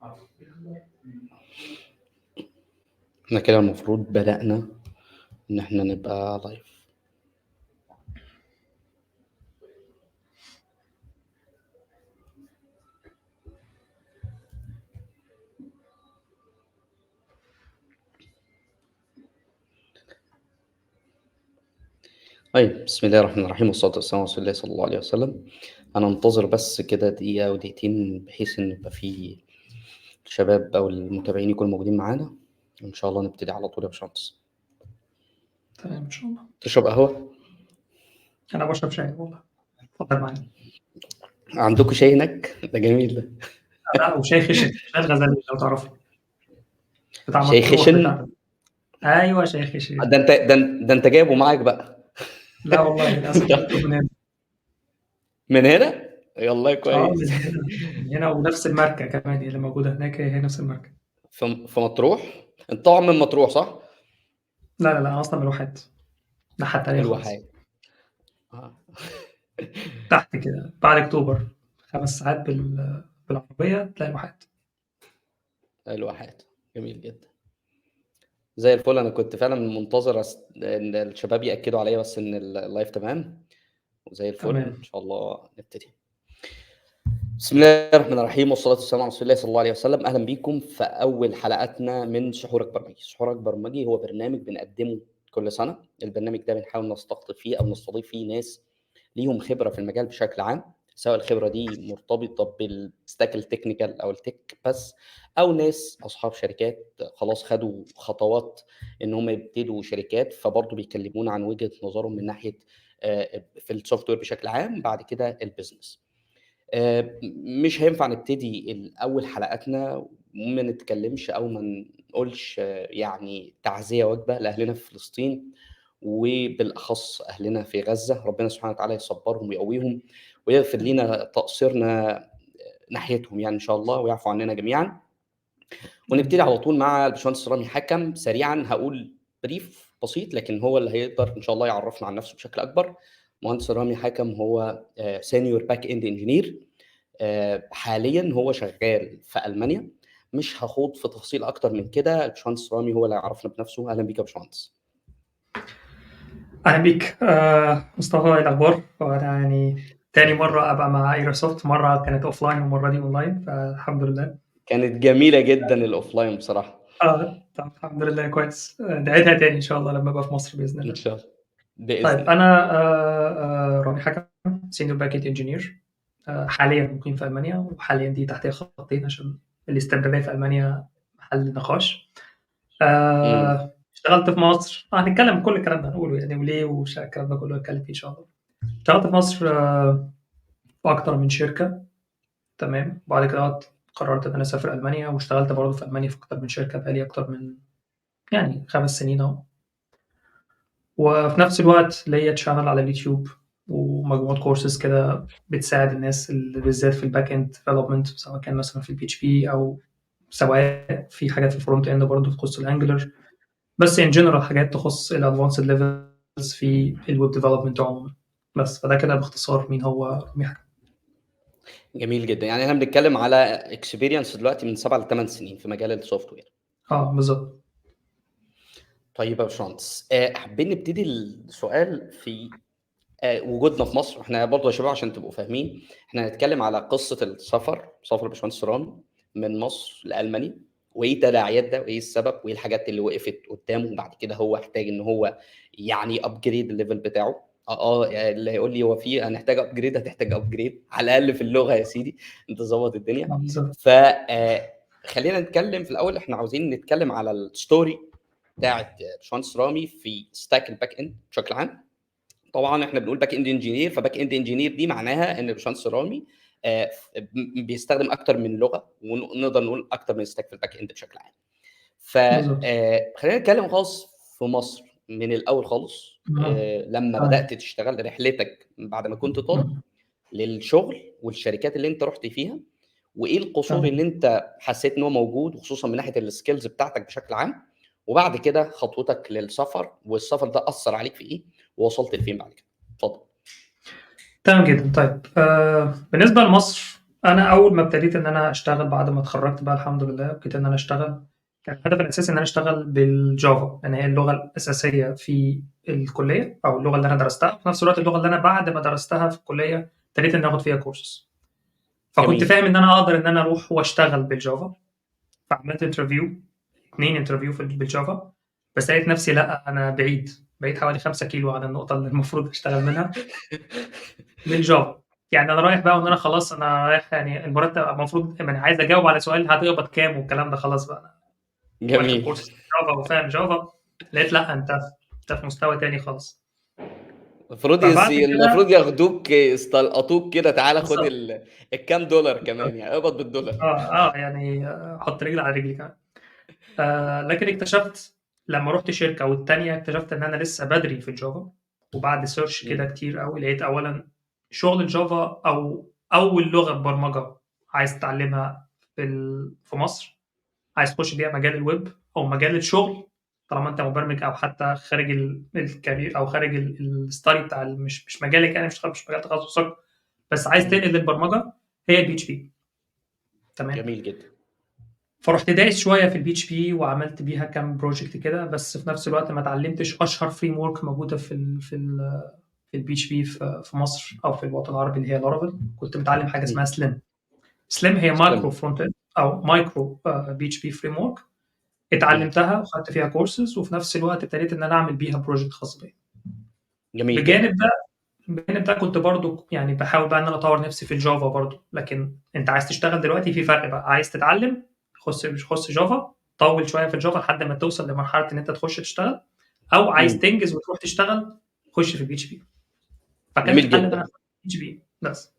إحنا كده المفروض بدأنا إن إحنا نبقى live. طيب، بسم الله الرحمن الرحيم والصلاة والسلام على رسول الله صلى الله عليه وسلم. أنا أنتظر بس كده دقيقة أو دقيقتين بحيث إن يبقى في الشباب أو المتابعين يكونوا موجودين معانا، وإن شاء الله نبتدي على طول يا باشمهندس. تمام إن شاء الله. تشرب قهوة؟ أنا باشرب شاي والله، اتفضل معايا. عندكم شاي هناك؟ ده جميل ده. لا، وشاي خشن، شاي الغزالي لو تعرفه. بتاع شاي مطروح خشن؟ بتاع. أيوه شاي خشن. ده أنت جايبه معاك بقى. لا والله للأسف جبته من هنا. من هنا؟ يلا كويس. من هنا، من هنا، ونفس الماركة كمان اللي موجودة هناك هي نفس الماركة. في مطروح؟ أنت طبعا من مطروح صح؟ لا لا لا، أنا أصلا من الواحات. الناحية التانية خالص. الواحات. تحت كده بعد أكتوبر 5 ساعات بالعربية تلاقي الواحات. الواحات، جميل جدا. زي الفل. أنا كنت فعلا منتظر إن الشباب يأكدوا عليا بس إن ال live تمام وزي الفل. تمام. إن شاء الله نبتدي. بسم الله الرحمن الرحيم والصلاة والسلام على رسول الله صلى الله عليه وسلم. أهلا بيكم في أول حلقاتنا من سحورك برمجي. سحورك برمجي هو برنامج بنقدمه كل سنة. البرنامج ده بنحاول نستقطب فيه أو نستضيف فيه ناس ليهم خبرة في المجال بشكل عام، سواء الخبرة دي مرتبطة بال stack ال technical أو ال tech بس، أو ناس أصحاب شركات خلاص خدوا خطوات إن هم يبتدوا شركات، فبرضه بيكلمونا عن وجهة نظرهم من ناحية في ال software بشكل عام، بعد كده ال business. مش هينفع نبتدي الأول حلقاتنا وما نتكلمش أو ما نقولش تعزية واجبة لأهلنا في فلسطين، وبالأخص أهلنا في غزة. ربنا سبحانه وتعالى يصبرهم ويقويهم ويغفر لنا تقصيرنا ناحيتهم إن شاء الله، ويعفو عننا جميعا. ونبتدي على طول مع الباشمهندس رامي حكم. سريعا هقول brief بسيط، لكن هو اللي هيقدر إن شاء الله يعرفنا عن نفسه بشكل أكبر. مهندس رامي حكم هو senior back end engineer. حاليا هو شغال في ألمانيا. مش هخوض في تفاصيل أكتر من كده، الباشمهندس رامي هو اللي هيعرفنا بنفسه. أهلا بيك يا باشمهندس. أهلا بيك. مصطفى، إيه الأخبار؟ وأنا تاني مرة أبقى مع إيراسوفت، مرة كانت offline ومرة دي أونلاين، فالحمد لله. كانت جميلة جدا ال offline بصراحة. طب الحمد لله كويس. نعيدها تاني إن شاء الله لما أبقى في مصر بإذن الله. إن شاء الله. بإذن الله. أنا رامي حكم، senior back end engineer. حالياً مقيم في ألمانيا، وحالياً دي تحتها خطين عشان الاستمرارية في ألمانيا محل نقاش. اشتغلت في مصر، هنتكلم كل الكلام ده هنقوله وليه وش الكلام ده كله هنتكلم فيه إن شاء الله. اشتغلت في مصر في أكتر من شركة، تمام. بعد كده قررت إن أنا أسافر ألمانيا، واشتغلت برضه في ألمانيا في أكتر من شركة بقالي أكتر من 5 سنين أهو. وفي نفس الوقت ليا channel على اليوتيوب ومجموعة كورسز كده بتساعد الناس اللي بالذات في ال back end development، سواء كان مثلا في ال PHP أو سواء في حاجات في ال front end برضه تخص ال Angular، بس in general حاجات تخص ال advanced levels في ال web development عموما. بس فده كده باختصار مين هو رامي حكم. جميل جدا. احنا بنتكلم على experience دلوقتي من 7 ل 8 سنين في مجال ال software. بالظبط. طيب يا باشمهندس، حابين نبتدي السؤال في وجودنا في مصر. احنا برضه يا شباب عشان تبقوا فاهمين، احنا هنتكلم على قصة السفر، سفر باشمهندس رامي من مصر لألمانيا، وايه تداعيات ده، وايه السبب، وايه الحاجات اللي وقفت قدامه، وبعد كده هو احتاج ان هو upgrade ال level بتاعه. اللي هيقول لي هو في هنحتاج upgrade، هتحتاج upgrade على الاقل في اللغة يا سيدي، انت ظبط الدنيا. خلينا نتكلم في الاول، احنا عاوزين نتكلم على ال story بتاعت باشمهندس رامي في stack ال back end بشكل عام. طبعا احنا بنقول back end engineer، ف back end engineer دي معناها ان باشمهندس رامي بيستخدم اكتر من لغة، ونقدر نقول اكتر من stack في ال back end بشكل عام. خلينا نتكلم خالص في مصر من الاول خالص. لما بدات تشتغل رحلتك بعد ما كنت طالب للشغل والشركات اللي انت رحت فيها، وايه القصور اللي انت حسيت ان هو موجود، وخصوصا من ناحية ال skills بتاعتك بشكل عام، وبعد كده خطوتك للسفر، والسفر ده اثر عليك في ايه، ووصلت لفين بعد كده. اتفضل. تمام جدا. بالنسبة لمصر، أنا أول ما ابتديت إن أنا أشتغل بعد ما اتخرجت بقى الحمد لله، ابتديت إن أنا أشتغل، كان الهدف الأساسي إن أنا أشتغل بال Java، لأن هي اللغة الأساسية في الكلية أو اللغة اللي أنا درستها، وفي نفس الوقت اللغة اللي أنا بعد ما درستها في الكلية ابتديت إني آخد فيها كورسز. فكنت فاهم إن أنا أقدر إن أنا أروح وأشتغل بال Java، فعملت interview، 2 interview في بال Java، بس لقيت نفسي لأ، أنا بعيد، بعيد حوالي 5 كيلو عن النقطة اللي المفروض أشتغل منها بال Java. يعني أنا رايح بقى وإن أنا خلاص أنا رايح، يعني المرتب المفروض، أنا عايز أجاوب على سؤال هتقبض كام والكلام ده، خلاص بقى أنا واخد كورس Java وفاهم Java، لقيت لأ، أنت في مستوى تاني خالص. المفروض ياخدوك يستلقطوك كده، تعالى خد الكام دولار كمان، يعني اقبض بالدولار. يعني حط رجل على رجلي كمان. لكن اكتشفت لما رحت شركة والتانية، اكتشفت إن أنا لسه بدري في ال Java، وبعد search كده كتير قوي لقيت أولاً شغل ال Java أو أول لغة برمجة عايز تتعلمها في مصر، عايز تخش بيها مجال الويب أو مجال الشغل طالما أنت مبرمج أو حتى خارج ال career أو خارج ال study بتاع مش مجالك، يعني مش مجال تخصصك، بس عايز تنقل للبرمجة، هي ال PHP. تمام. جميل جدا. فرحت دايس شوية في ال PHP وعملت بيها كام project كده، بس في نفس الوقت ما اتعلمتش اشهر framework موجودة في ال PHP في مصر او في الوطن العربي اللي هي Laravel. كنت متعلم حاجة اسمها Slim. Slim هي micro front end او micro PHP framework، اتعلمتها وخدت فيها كورسز، وفي نفس الوقت ابتديت ان انا اعمل بيها project خاص بيا. جميل. بجانب ده كنت برضو يعني بحاول بقى ان انا اطور نفسي في ال Java برضو، لكن انت عايز تشتغل دلوقتي في فرق بقى، عايز تتعلم خش Java، طول شوية في ال Java لحد ما توصل لمرحلة ان انت تخش تشتغل، او عايز تنجز وتروح تشتغل خش في ال PHP. فكان الحل ان انا PHP بس.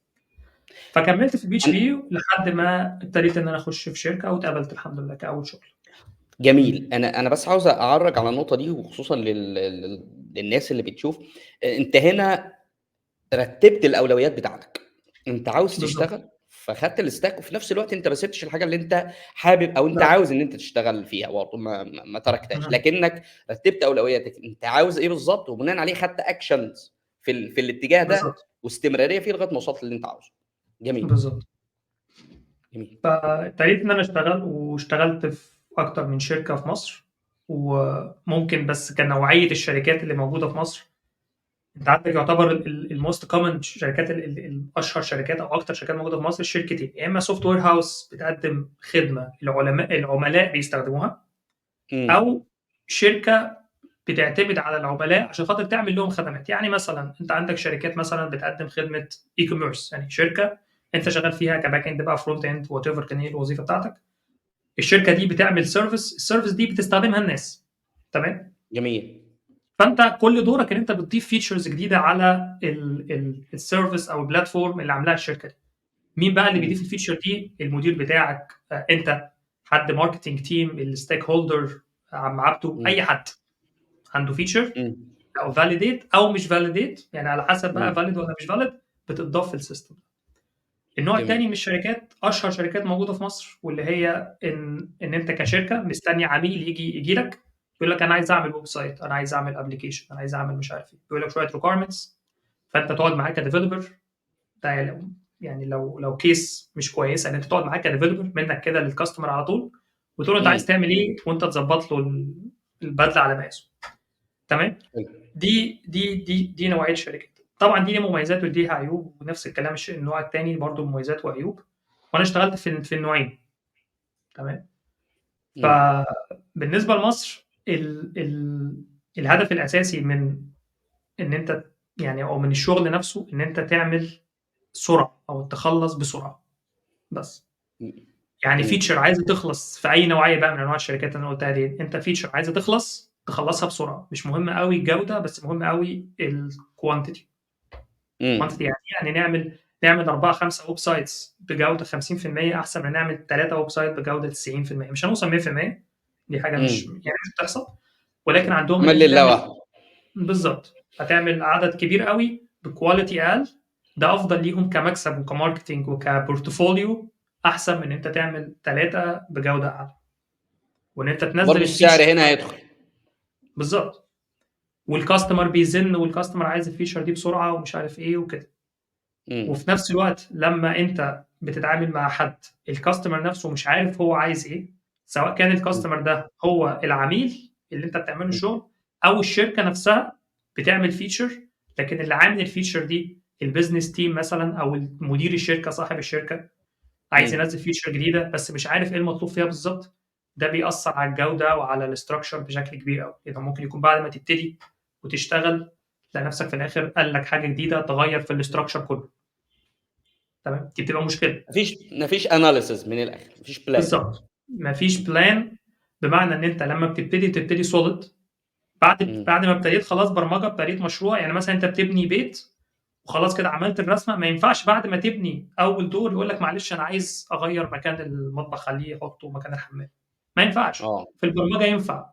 فكملت في ال PHP لحد ما ابتديت ان انا اخش في شركة واتقبلت الحمد لله كاول شغل. جميل. انا بس عاوز اعرج على النقطة دي، وخصوصا للناس اللي بتشوف. انت هنا رتبت الاولويات بتاعتك، انت عاوز تشتغل فخدت ال stack، وفي نفس الوقت انت ما سبتش الحاجة اللي انت حابب او انت عاوز ان انت تشتغل فيها برضه، ما تركتهاش، لكنك رتبت اولوياتك، انت عاوز ايه بالظبط، وبناء عليه خدت actions في الاتجاه ده واستمراريه فيه لغاية ما وصلت للي انت عاوزه. جميل. بالظبط. جميل. فابتديت ان انا اشتغل، واشتغلت في اكتر من شركة في مصر، وممكن بس كنوعيه الشركات اللي موجودة في مصر، انت عندك يعتبر ال most common شركات، الاشهر شركات او اكتر شركات موجودة في مصر شركتين، يا اما software house بتقدم خدمة العملاء بيستخدموها، او شركة بتعتمد على العملاء عشان خاطر تعمل لهم خدمات. يعني مثلا انت عندك شركات مثلا بتقدم خدمة e-commerce، يعني شركة انت شغال فيها ك back end بقى، front end، whatever كان ايه الوظيفة بتاعتك، الشركة دي بتعمل service، ال service دي بتستخدمها الناس. تمام. جميل. فانت كل دورك ان انت بتضيف features جديدة على ال service او ال platform اللي عاملاها الشركة دي. مين بقى اللي بيضيف ال feature دي؟ المدير بتاعك، انت، حد marketing team، ال stakeholder، عم عبده، اي حد عنده feature او valid او مش valid، يعني على حسب بقى valid ولا مش valid، بتضاف في ال system. النوع الثاني من الشركات، اشهر شركات موجودة في مصر، واللي هي ان انت كشركة مستني عميل يجي لك يقول لك انا عايز اعمل website، انا عايز اعمل application، انا عايز اعمل مش عارف ايه، بيقول لك شوية requirements، فانت تقعد معاه ك developer. ده يعني لو case مش كويسة ان انت تقعد معاه ك developer منك كده لل customer على طول، وتقول له انت عايز تعمل ايه، وانت تظبط له البدلة على مقاسه. تمام. دي دي دي دي نوعية الشركات. طبعا دي مميزات ودي عيوب، ونفس الكلام النوع الثاني برضو مميزات وعيوب، وانا اشتغلت في النوعين. تمام. فبالنسبه لمصر الهدف الاساسي من ان انت يعني او من الشغل نفسه ان انت تعمل سرعة او تخلص بسرعة بس. يعني feature عايزه تخلص في اي نوعية بقى من انواع الشركات اللي انا قلتها دي، انت feature عايزه تخلص تخلصها بسرعة، مش مهم قوي الجودة بس مهم قوي ال quantity. quantity يعني نعمل 4-5 websites بجوده 50% احسن من نعمل 3 website بجوده 90%. مش هنوصل 100%، دي حاجة مش يعني مش بتحصل، ولكن عندهم بالظبط هتعمل عدد كبير قوي ب quality اقل، ده افضل ليهم كمكسب وك marketing وك portfolio، احسن من انت تعمل 3 بجوده اعلى، وان انت تنزل برضه السعر هنا هيدخل بالظبط، وال customer بيزن وال customer عايز ال feature دي بسرعة ومش عارف ايه وكده. وفي نفس الوقت لما انت بتتعامل مع حد ال customer نفسه مش عارف هو عايز ايه، سواء كان ال customer ده هو العميل اللي انت بتعمله الشغل او الشركة نفسها بتعمل feature، لكن اللي عامل ال feature دي ال business team مثلا او مدير الشركة صاحب الشركة عايز ينزل feature جديدة بس مش عارف ايه المطلوب فيها بالظبط. ده بيأثر على الجودة وعلى ال structure بشكل كبير قوي. اذا ممكن يكون بعد ما تبتدي وتشتغل تلاقي نفسك في الاخر قال لك حاجة جديدة تغير في ال structure كله. تمام، دي بتبقى مشكلة. مفيش analysis من الاخر، مفيش plan. بالظبط، مفيش plan، بمعنى ان انت لما بتبتدي تبتدي solid بعد ما ابتديت خلاص برمجة، ابتديت مشروع. يعني مثلا انت بتبني بيت وخلاص كده عملت الرسمة، ما ينفعش بعد ما تبني اول دور يقول لك معلش انا عايز اغير مكان المطبخ، خليه يحطه مكان الحمام. ما ينفعش. في البرمجة ينفع،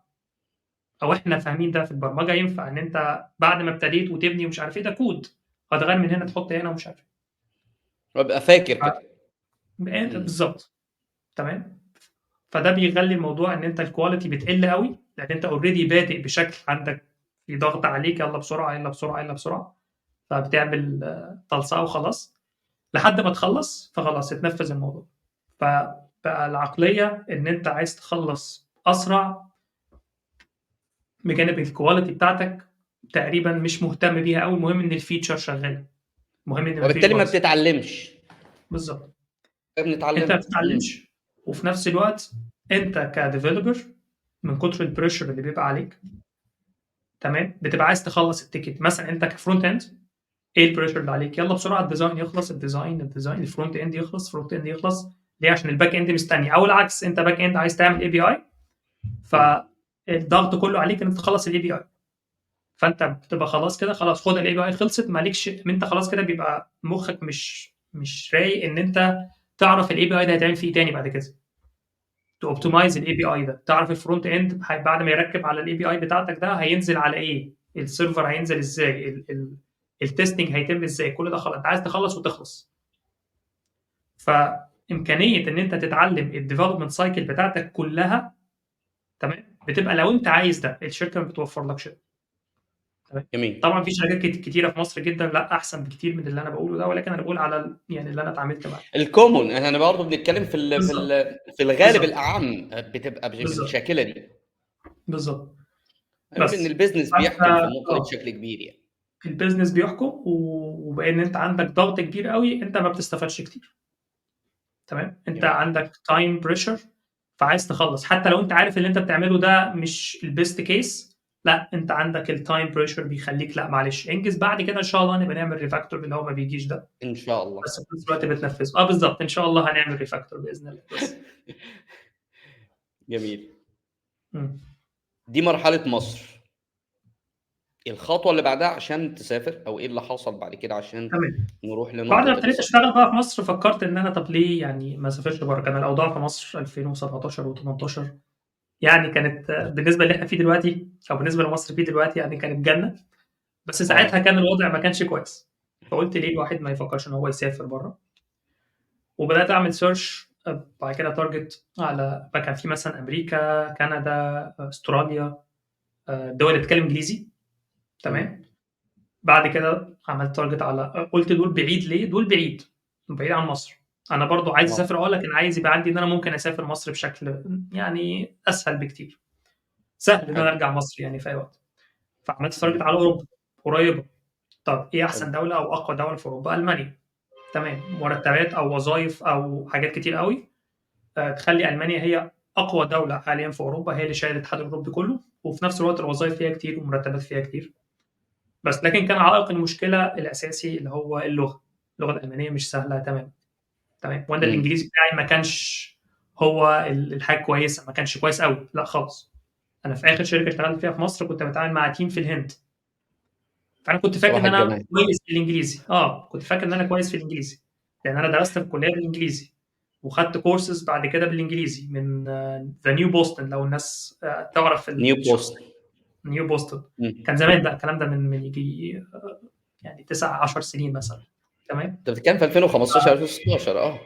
او احنا فاهمين ده في البرمجة ينفع ان انت بعد ما ابتديت وتبني ومش عارف ايه، ده كود هتغير من هنا تحط هنا ومش عارف ايه، وابقى فاكر كده انت بالظبط. تمام، فده بيغلي الموضوع ان انت ال quality بتقل قوي، لان انت already بادئ بشكل عندك في ضغط عليك، يلا بسرعة يلا بسرعة يلا بسرعة، فبتعمل تلصقه وخلاص لحد ما تخلص، فخلاص اتنفذ الموضوع. فبقى العقلية ان انت عايز تخلص اسرع بجانب ال quality بتاعتك تقريبا مش مهتم بيها قوي، المهم ان ال feature شغالة، المهم ان مفيش وبالتالي ما بتتعلمش. بالظبط، بنتعلم، انت ما بتتعلمش. وفي نفس الوقت انت ك developer من كتر ال pressure اللي بيبقى عليك، تمام، بتبقى عايز تخلص ال ticket. مثلا انت ك front end ايه ال pressure اللي عليك؟ يلا بسرعة ال design يخلص، ال design ال design ال front end يخلص، front end يخلص. ليه؟ عشان ال back end مستني. او العكس، انت back end عايز تعمل API، فالضغط كله عليك ان انت تخلص ال API، فانت بتبقى خلاص كده، خلاص خد ال API خلصت، مالكش انت خلاص كده، بيبقى مخك مش رايق ان انت تعرف ال API ده هيتعمل فيه تاني بعد كده، ت optimize ال API ده، تعرف ال front end بعد ما يركب على ال API بتاعتك ده هينزل على ايه، ال server هينزل ازاي، ال testing هيتم ازاي، كل ده خلاص انت عايز تخلص وتخلص. فامكانيه ان انت تتعلم ال development cycle بتاعتك كلها، تمام، بتبقى لو انت عايز ده، الشركة ما بتوفرلكش ده. تمام. جميل. طبعا في شركات كتيرة في مصر جدا لا احسن بكتير من اللي انا بقوله ده، ولكن انا بقول على يعني اللي انا اتعاملت معاه ال common. احنا برضه بنتكلم في في الغالب الاعم بتبقى بالشاكله دي. بالظبط. بس ان ال business بيحكم في النقطة دي بشكل كبير، يعني ال business بيحكم، وبان انت عندك ضغط كبير قوي، انت ما بتستفادش كتير. تمام، انت جميل. عندك time pressure، فعايز تخلص حتى لو انت عارف اللي انت بتعمله ده مش ال best case، لا انت عندك ال time pressure بيخليك لا معلش انجز، بعد كده ان شاء الله نبقى نعمل refactor اللي هو ما بيجيش ده ان شاء الله، بس في نفس الوقت بتنفذه. بالظبط، ان شاء الله هنعمل refactor باذن الله. بس جميل. دي مرحلة مصر. الخطوة اللي بعدها عشان تسافر، او ايه اللي حصل بعد كده عشان تمام. نروح لنقطة بعد ما ابتديت السفر؟ اشتغل بقى في مصر، فكرت ان انا طب ليه يعني ما اسافرش بره؟ كان الاوضاع في مصر 2017 و18 يعني كانت بالنسبة اللي احنا فيه دلوقتي او بالنسبة لمصر فيه دلوقتي يعني كانت جنة، بس ساعتها كان الوضع ما كانش كويس. فقلت ليه الواحد ما يفكرش ان هو يسافر بره؟ وبدات اعمل search بعد كده target على ما كان في مثلا امريكا، كندا، استراليا، الدول اللي بتتكلم انجليزي. تمام. بعد كده عملت target على، قلت دول بعيد ليه؟ دول بعيد، بعيد عن مصر. انا برضو عايز اسافر، لكن عايز يبقى عندي ان انا ممكن اسافر مصر بشكل يعني اسهل بكتير، سهل ان انا ارجع مصر يعني في اي وقت. فعملت target على اوروبا قريبه. طب ايه احسن دولة او اقوى دولة في اوروبا؟ المانيا. تمام، مرتبات او وظائف او حاجات كتير قوي تخلي المانيا هي اقوى دولة حاليا في اوروبا، هي اللي شايله الاتحاد الاوروبي كله، وفي نفس الوقت الوظائف فيها كتير ومرتبات فيها كتير. بس لكن كان عائق المشكلة الاساسي اللي هو اللغة، اللغة الالمانية مش سهلة. تمام تمام. وانا الانجليزي بتاعي ما كانش هو الحاجة كويسة، ما كانش كويس قوي لا خالص. انا في اخر شركة اشتغلت فيها في مصر كنت بتعامل مع team في الهند، فانا كنت فاكر ان انا كويس في الانجليزي. كنت فاكر ان انا كويس في الانجليزي لان انا درست في الكلية بالانجليزي، وخدت كورسز بعد كده بالانجليزي من the New Boston، لو الناس تعرف New Boston. New Boston كان زمان بقى الكلام ده من يجي يعني 9-10 سنين مثلا. تمام، انت بتتكلم في 2015 2016.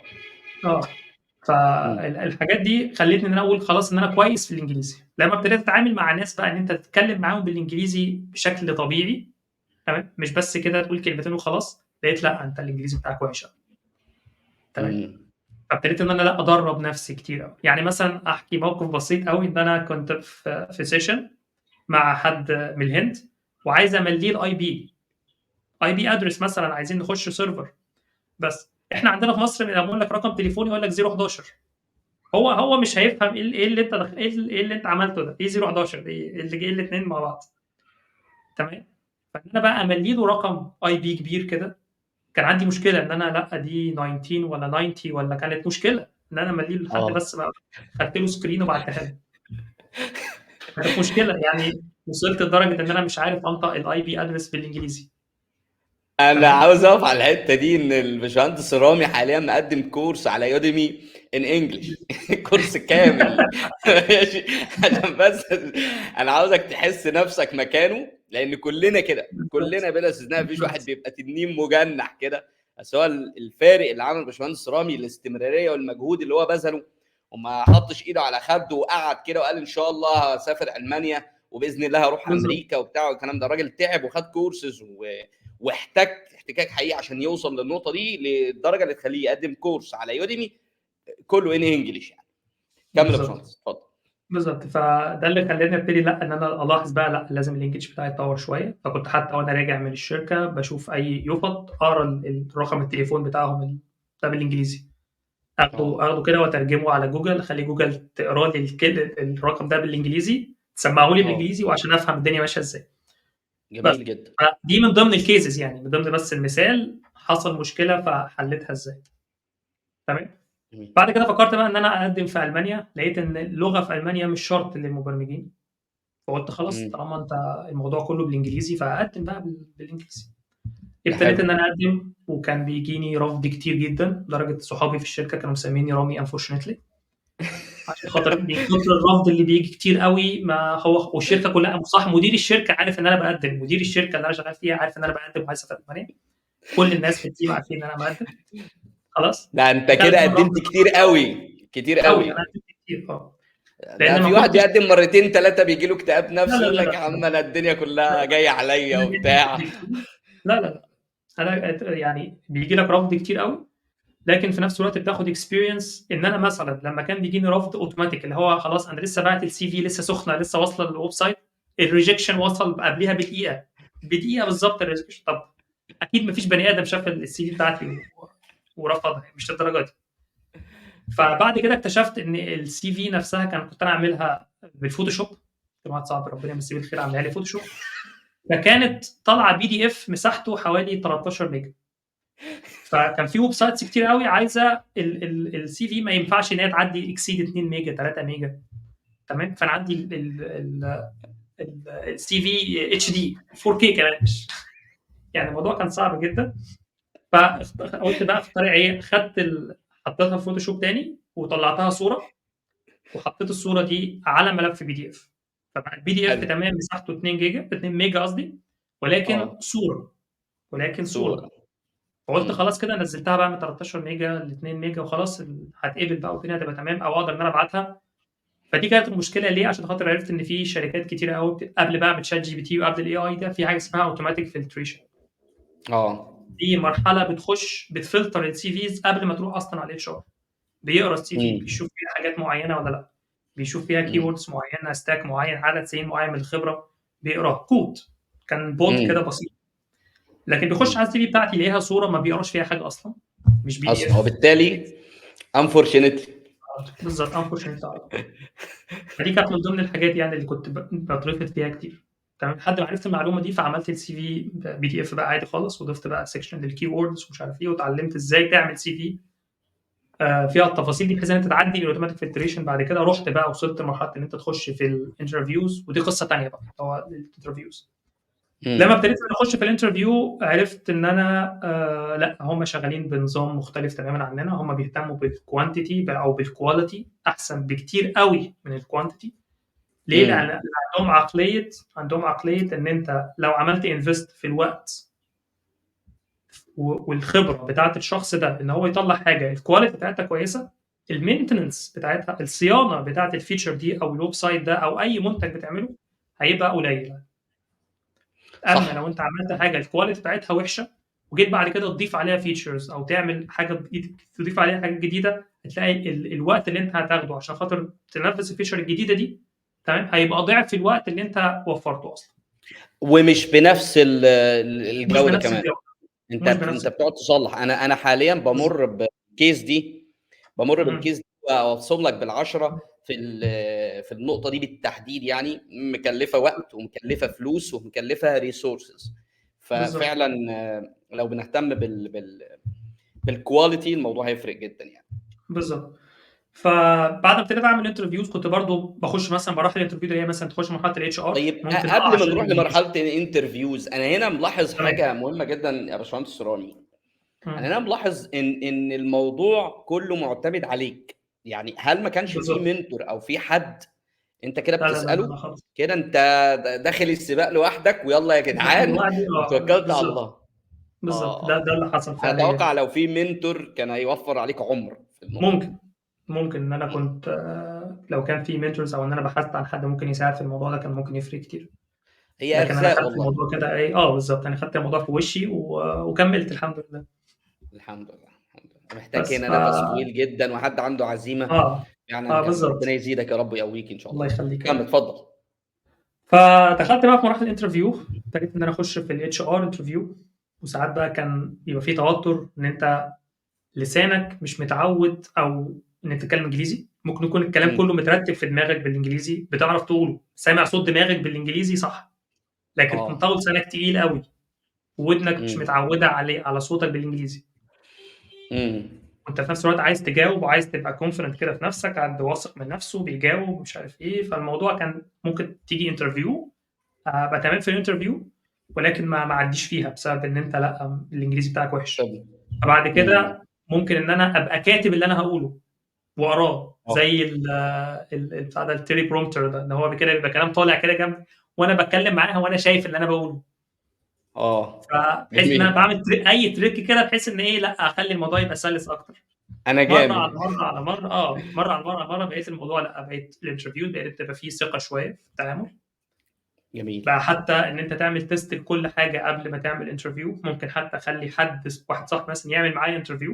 فالحاجات دي خلتني ان انا اقول خلاص ان انا كويس في الانجليزي. لما ابتديت اتعامل مع ناس بقى ان انت تتكلم معاهم بالانجليزي بشكل طبيعي، تمام، مش بس كده تقول كلمتين وخلاص، لقيت لأ، أنت الإنجليزي بتاعك وحش أوي. تمام. فابتديت إن أنا لأ، أدرّب نفسي كتير أوي. يعني مثلًا أحكي موقف بسيط أوي، إن أنا كنت في session مع حد من الهند وعايز أملّيه الIP address مثلًا، عايزين نخش server، بس إحنا عندنا في مصر لما أقول لك رقم تليفوني يقول لك 011، هو مش هيفهم إيه اللي أنت إيه اللي أنت عملته ده، إيه 011 إيه اللي إيه الاتنين مع بعض. تمام. فإن أنا بقى أملّي له رقم IP كبير كده، كان عندي مشكلة إن أنا لأ، دي 19 والّا 90 والّا، كانت مشكلة إن أنا أملّيه لحد، بس بقى خدت له screen وبعتّها له. كانت مشكلة، يعني وصلت لدرجة إن أنا مش عارف أنطق الIP address بالإنجليزي. أنا عاوز أقف على الحتة دي، إن الباشمهندس رامي حاليًا مقدم course على Udemy in English course كامل ماشي، عشان بس أنا عاوزك تحس نفسك مكانه، لأن كلنا كده، كلنا بلا استثناء، مفيش واحد بيبقى تنين مجنح كده. بس هو الفارق اللي عمله الباشمهندس رامي الاستمرارية والمجهود اللي هو بذله، وما حطش إيده على خده وقعد كده وقال إن شاء الله هسافر ألمانيا وبإذن الله هروح أمريكا وبتاع والكلام ده. الراجل تعب وخد كورسز واحتك احتكاك حقيقي عشان يوصل للنقطة دي، للدرجة اللي تخليه يقدم course على Udemy كله in English يعني. كمل يا باشمهندس، اتفضل. بالظبط. فده اللي خلاني ابتدي لا ان انا الاحظ بقى لا لازم ال English بتاعي يتطور شوية. فكنت حتى وانا راجع من الشركة بشوف اي يفط اقرا رقم التليفون بتاعهم ده بالانجليزي، اخده كده واترجمه على جوجل، اخلي جوجل تقرا لي الرقم ده بالانجليزي، تسمعه لي بالانجليزي، وعشان افهم الدنيا ماشية ازاي. جميل جدا. دي من ضمن ال cases، يعني من ضمن بس المثال حصل مشكلة فحلتها ازاي. تمام. بعد كده فكرت بقى ان انا اقدم في المانيا، لقيت ان اللغة في المانيا مش شرط للمبرمجين، فقلت خلاص طالما انت الموضوع كله بالانجليزي فاقدم بقى بالانجليزي. ابتديت ان انا اقدم، وكان بيجيني رفض كتير جدا، لدرجة صحابي في الشركة كانوا مسميني رامي unfortunately، عشان خاطر من كتر الرفض اللي بيجي كتير قوي. ما هو والشركة كلها، صح، مدير الشركة عارف ان انا بقدم، مدير الشركة اللي انا شغال فيها عارف ان انا بقدم وعايز اسافر المانيا، كل الناس في ال team عارفين ان انا بقدم. خلاص. ده انت كده قدمت كتير قوي، كتير قوي. انا قدمت كتير. لان في واحد بيقدم مرتين ثلاثة بيجي له اكتئاب نفسي يقول لك يا عم انا الدنيا كلها جاية عليا وبتاع. لا لا لا، انا يعني بيجي لك رفض كتير قوي، لكن في نفس الوقت بتاخد experience. ان انا مثلا لما كان بيجيني رفض اوتوماتيك، اللي هو خلاص انا لسه باعت ال CV، لسه سخنة، لسه واصله لل website، ال rejection وصل قبلها بدقيقة، بدقيقة بالظبط ال rejection. طب اكيد مفيش بني ادم شاف ال CV بتاعتي ورفضها، مش للدرجة دي. فبعد كده اكتشفت ان ال CV نفسها كنت انا عاملها بال Photoshop، واحد صاحبي ربنا يمسيه بالخير عاملها لي Photoshop، فكانت طالعه PDF مساحته حوالي 13 ميجا. فكان في websites كتير قوي عايزه ال CV ما ينفعش ان هي تعدي exceed 2 ميجا 3 ميجا. تمام. فانا عندي ال CV HD 4K كمان، مش يعني الموضوع كان صعب جدا. فقلت بقى في الطريقة ايه، خدت حطيتها في Photoshop تاني وطلعتها صوره، وحطيت الصورة دي على ملف PDF. فبقى ال PDF تمام مساحته 2 جيجا، 2 ميجا قصدي، ولكن صوره، ولكن صوره. فقلت خلاص كده نزلتها بقى من 13 ميجا ل 2 ميجا وخلاص هتقبل بقى والدنيا هتبقى تمام، او اقدر ان انا ابعتها. فدي كانت المشكلة ليه؟ عشان خاطر عرفت ان في شركات كتير قوي قبل بقى من ChatGPT وقبل ال AI ده، في حاجة اسمها automatic filtration. دي مرحلة بتخش بتفلتر ال CVs قبل ما تروح اصلا على ال HR. بيقرا ال CV، بيشوف فيها حاجات معينة ولا لا، بيشوف فيها keywords معينة، stack معين، عدد سنين معين من الخبرة، بيقرا كود، كان bot كده بسيط. لكن بيخش على ال CV بتاعتي يلاقيها صوره ما بيقراش فيها حاجة اصلا، مش PDF اصلا، وبالتالي unfortunately. بالظبط unfortunately. فدي كانت من ضمن الحاجات يعني اللي كنت بترفض فيها كتير. تمام. لحد ما عرفت المعلومة دي فعملت ال CV PDF بقى عادي خالص، وضفت بقى section لل keywords ومش عارف ايه، واتعلمت ازاي تعمل CV فيها التفاصيل دي بحيث ان انت تعدي ال automatic filtration. بعد كده رحت بقى وصلت لمرحلة ان انت تخش في ال interviews، ودي قصة ثانية بقى هو ال interviews. لما ابتديت اخش في ال interview عرفت ان انا لا، هم شغالين بنظام مختلف تماما عننا. هم بيهتموا بال quantity او بال quality احسن بكتير قوي من ال quantity. ليه؟ لان عندهم عقلية ان انت لو عملت invest في الوقت والخبرة بتاعه الشخص ده ان هو يطلع حاجة ال quality بتاعتها كويسة، ال maintenance بتاعتها، الصيانة بتاعه ال feature دي او ال website ده او اي منتج بتعمله هيبقى قليل. اما لو انت عملت حاجة ال quality بتاعتها وحشة وجيت بعد كده تضيف عليها features او تعمل حاجة بايدك تضيف عليها حاجات جديدة، هتلاقي الوقت اللي انت هتاخده عشان خاطر تنفذ ال feature الجديدة دي، تمام، هيبقى ضعف الوقت اللي انت وفرته اصلا. ومش بنفس مش الجودة بنفس كمان. الجودة. انت مش بنفس انت بتقعد تصلح. انا حاليا بمر بال case دي، بمر بال case دي وابصم لك بالعشرة في النقطة دي بالتحديد، يعني مكلفة وقت ومكلفه فلوس ومكلفه resources. ففعلا لو بنهتم بال quality الموضوع هيفرق جدا يعني. بالظبط. فبعد ما ابتديت اعمل interviews كنت برضو بخش مثلا مراحل ال interview اللي هي مثلا تخش مرحلة ال HR. طيب قبل ما نروح لمرحلة ال interviews، انا هنا ملاحظ حاجة مهمة جدا يا باشمهندس رامي. انا هنا ملاحظ ان الموضوع كله معتمد عليك. يعني هل ما كانش في mentor او في حد انت كده بتساله كده، انت داخل السباق لوحدك ويلا يا جدعان توكلت على الله؟ بالظبط. ده اللي حصل فعلا. اتوقع لو في mentor كان هيوفر عليك عمر في الموضوع. ممكن ان انا كنت لو كان في mentors او ان انا بحثت عن حد ممكن يساعد في الموضوع ده كان ممكن يفرق كتير. هي لكن انا خدت والله الموضوع كده ايه بالظبط، انا خدت الموضوع في وشي وكملت الحمد لله. الحمد لله. محتاج هنا نفس طويل جدا وحد عنده عزيمة يعني. بالظبط. ربنا يزيدك يا رب ويقويك ان شاء الله. الله يخليك. كمل اتفضل. فدخلت بقى في مراحل ال interview، ابتديت ان انا اخش في ال HR interview، وساعات بقى كان يبقى في توتر ان انت لسانك مش متعود او ان انت تتكلم انجليزي. ممكن يكون الكلام كله مترتب في دماغك بالانجليزي، بتعرف تقوله، سامع صوت دماغك بالانجليزي صح، لكن تنطول لسانك تقيل قوي وودنك مش متعوده عليه على صوتك بالانجليزي. وانت في نفس الوقت عايز تجاوب وعايز تبقى confident كده في نفسك، حد واثق من نفسه بيجاوب ومش عارف ايه. فالموضوع كان ممكن تيجي interview ابقى تمام في ال interview، ولكن ما عديش فيها بسبب ان انت لا الانجليزي بتاعك وحش. فبعد كده ممكن ان انا ابقى كاتب اللي انا هقوله واقراه زي بتاع ده ال teleprompter ده، ان هو كده بيبقى كلام طالع كده جنب وانا بتكلم معاها وانا شايف اللي انا بقوله. فبحيث ان انا بعمل اي trick كده بحيث ان ايه، لا اخلي الموضوع يبقى سلس اكتر. انا جامد مرة على مرة على مرة مرة على مرة على مرة بقيت الموضوع لا، بقيت ال interview بقيت تبقى فيه ثقة شوية في التعامل. جميل. بقى حتى ان انت تعمل test لكل حاجة قبل ما تعمل interview. ممكن حتى اخلي حد واحد صاحبي مثلا يعمل معايا interview،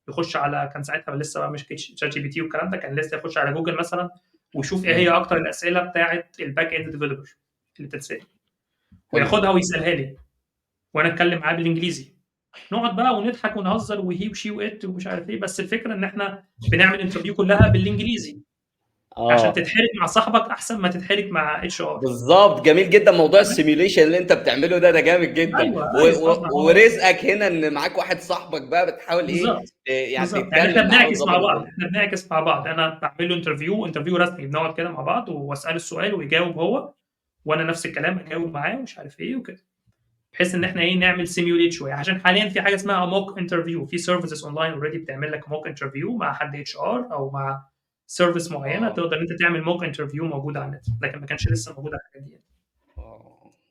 يخش على كان ساعتها لسه بقى مش ChatGPT والكلام ده، كان لسه يخش على جوجل مثلا ويشوف ايه هي اكتر الاسئلة بتاعه ال back end developer اللي بتتسال، وياخدها ويسالها لي وانا اتكلم معاه بالانجليزي. نقعد بقى ونضحك ونهزر و he و she و it ومش عارف ايه، بس الفكرة ان احنا بنعمل interview كلها بالانجليزي عشان تتحرك مع صاحبك احسن ما تتحرك مع HR. بالظبط. جميل جدا موضوع ال simulation اللي انت بتعمله ده جامد جدا. أيوة. ورزقك هنا ان معاك واحد صاحبك بقى بتحاول ايه يعني بالزبط. يعني احنا بنعكس مع بعض، احنا بنعكس مع بعض. انا بعمل له interview رسمي، بنقعد كده مع بعض واساله السؤال ويجاوب هو، وانا نفس الكلام اجاوب معاه ومش عارف ايه وكده، بحيث ان احنا ايه نعمل simulate شوية. عشان حاليا في حاجة اسمها mock interview، في services online already بتعمل لك mock interview مع حد HR او مع service معينة، تقدر انت تعمل mock interview موجودة على النت، لكن ما كانش لسه موجودة الحاجات دي.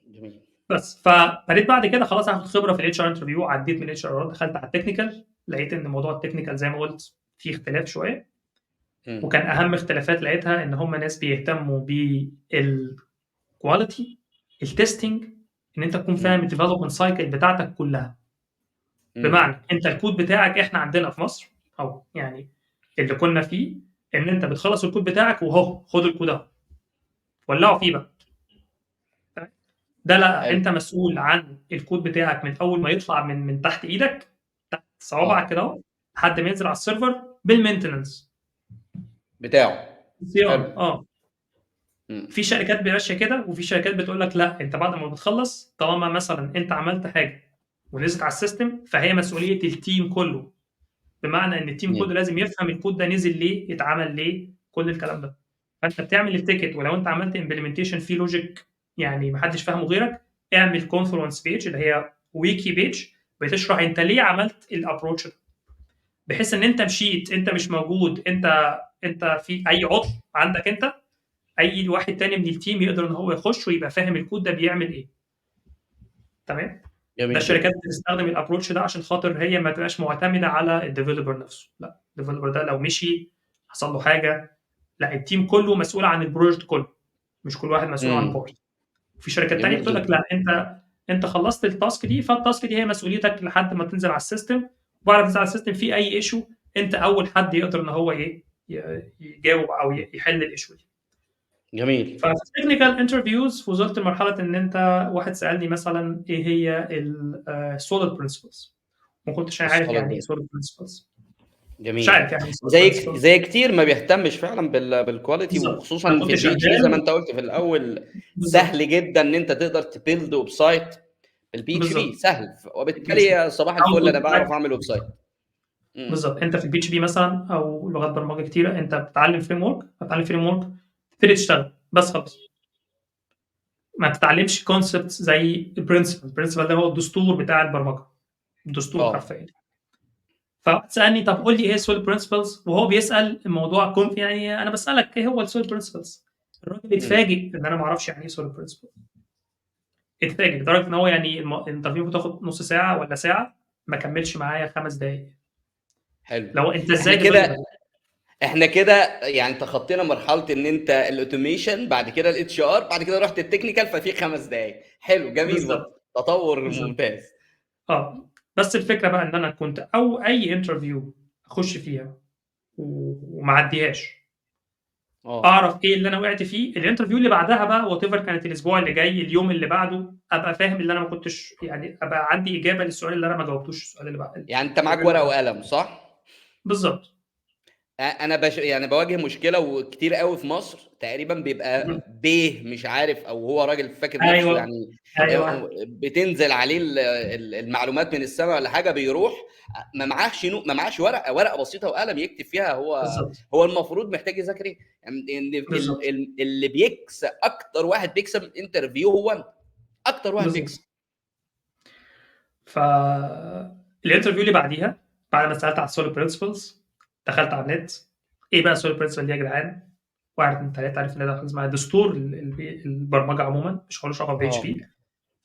جميل. بس فبديت بعد كده خلاص اخد خبره في ال HR interview، عديت من ال HR دخلت على ال technical، لقيت ان موضوع ال technical زي ما قلت فيه اختلاف شوية. وكان اهم اختلافات لقيتها ان هم ناس بيهتموا بال quality، ال testing، ان انت تكون فاهم ال development cycle بتاعتك كلها. بمعنى انت الكود بتاعك، احنا عندنا في مصر او يعني اللي كنا فيه ان انت بتخلص الكود بتاعك وهو خد الكود اهو ولعوا فيه بقى. ده لا، انت مسؤول عن الكود بتاعك من اول ما يطلع من تحت ايدك، تحت صوابعك كده اهو، لحد ما ينزل على ال server بال maintenance بتاعه. في شركات بماشيه كده، وفي شركات بتقول لك لا، انت بعد ما بتخلص طالما مثلا انت عملت حاجة ونزلت على ال system فهي مسؤولية ال team كله. بمعنى ان ال team كله لازم يفهم الكود ده نزل ليه، اتعمل ليه، كل الكلام ده. فانت بتعمل ال ticket، ولو انت عملت implementation في logic يعني محدش فاهمه غيرك، اعمل Confluence page اللي هي wiki page بتشرح انت ليه عملت ال approach ده، بحيث ان انت مشيت، انت مش موجود، انت في اي عطل عندك، انت اي واحد تاني من ال team يقدر ان هو يخش ويبقى فاهم الكود ده بيعمل ايه. تمام. ده الشركات بتستخدم ال approach ده عشان خاطر هي ما تبقاش معتمدة على ال developer نفسه. لا، ال developer ده لو مشي حصل له حاجة، لا ال team كله مسؤول عن ال project كله، مش كل واحد مسؤول عن part. في شركات تانية بتقول لك لا، انت انت خلصت ال task دي، فال task دي هي مسؤوليتك لحد ما تنزل على ال system. وبعد ما تنزل على ال system في اي issue انت اول حد يقدر ان هو ايه يجاوب او يحل ال issue دي. جميل. ففي ال technical interviews وصلت لمرحلة ان انت واحد سالني مثلا ايه هي ال SOLID principles، ما كنتش عارف ال SOLID يعني ايه SOLID principles. جميل. مش عارف يعني ايه زي كتير ما بيهتمش فعلا بال quality، وخصوصا في ال PHP زي ما انت قلت في الاول. بالزبط. سهل جدا ان انت تقدر ت build website بال PHP، سهل، وبالتالي صباح الفل انا بعرف اعمل website. بالظبط. انت في ال PHP مثلا او لغات برمجة كتيرة انت بتتعلم framework، بتتعلم framework تبتدي تشتغل بس خلاص، ما تتعلمش concept زي ال principle. ال principle ده هو الدستور بتاع البرمجة، الدستور حرفيا. فسالني طب قول لي ايه ال SOLID principles، وهو بيسال الموضوع كنت يعني انا بسالك ايه هو ال SOLID principles. الراجل اتفاجئ ان انا ما اعرفش يعني ايه SOLID principle، اتفاجئ لدرجة ان هو يعني ال interview بتاخد نص ساعة ولا ساعة، ما كملش معايا 5 دقائق. حلو. لو انت ازاي كده احنا كده يعني تخطينا مرحلة ان انت ال automation، بعد كده ال HR، بعد كده رحت ال technical، ففي 5 دقائق. حلو، جميل، برضه تطور ممتاز. بس الفكرة بقى ان انا كنت او اي interview اخش فيها وما عديهاش، اعرف ايه اللي انا وقعت فيه. ال interview اللي بعدها بقى whatever كانت الاسبوع اللي جاي، اليوم اللي بعده، ابقى فاهم اللي انا ما كنتش يعني ابقى عندي اجابه للسؤال اللي انا ما جاوبتوش السؤال اللي بعده. يعني انت معاك ورقة وقلم صح؟ بالظبط. انا يعني بواجه مشكلة وكتير قوي في مصر تقريبا بيبقى بيه مش عارف، او هو راجل فاكر نفسه. أيوة. يعني أيوة. بتنزل عليه المعلومات من السماء ولا حاجة، بيروح ما معاش ورقة بسيطة وقلم يكتب فيها. هو بالزبط. هو المفروض محتاج يذاكر ايه يعني. اللي بيكسب اكتر واحد بيكسب interview هو انت، اكتر واحد بيكسب. فال interview اللي بعديها بعد ما سالت على ال SOLID principles، دخلت على النت، ايه بقى SOLID principle دي يا جدعان؟ 1 2 3، عرفت ان ده اسمها دستور البرمجة عموما، مش هقول علاقة ب PHP.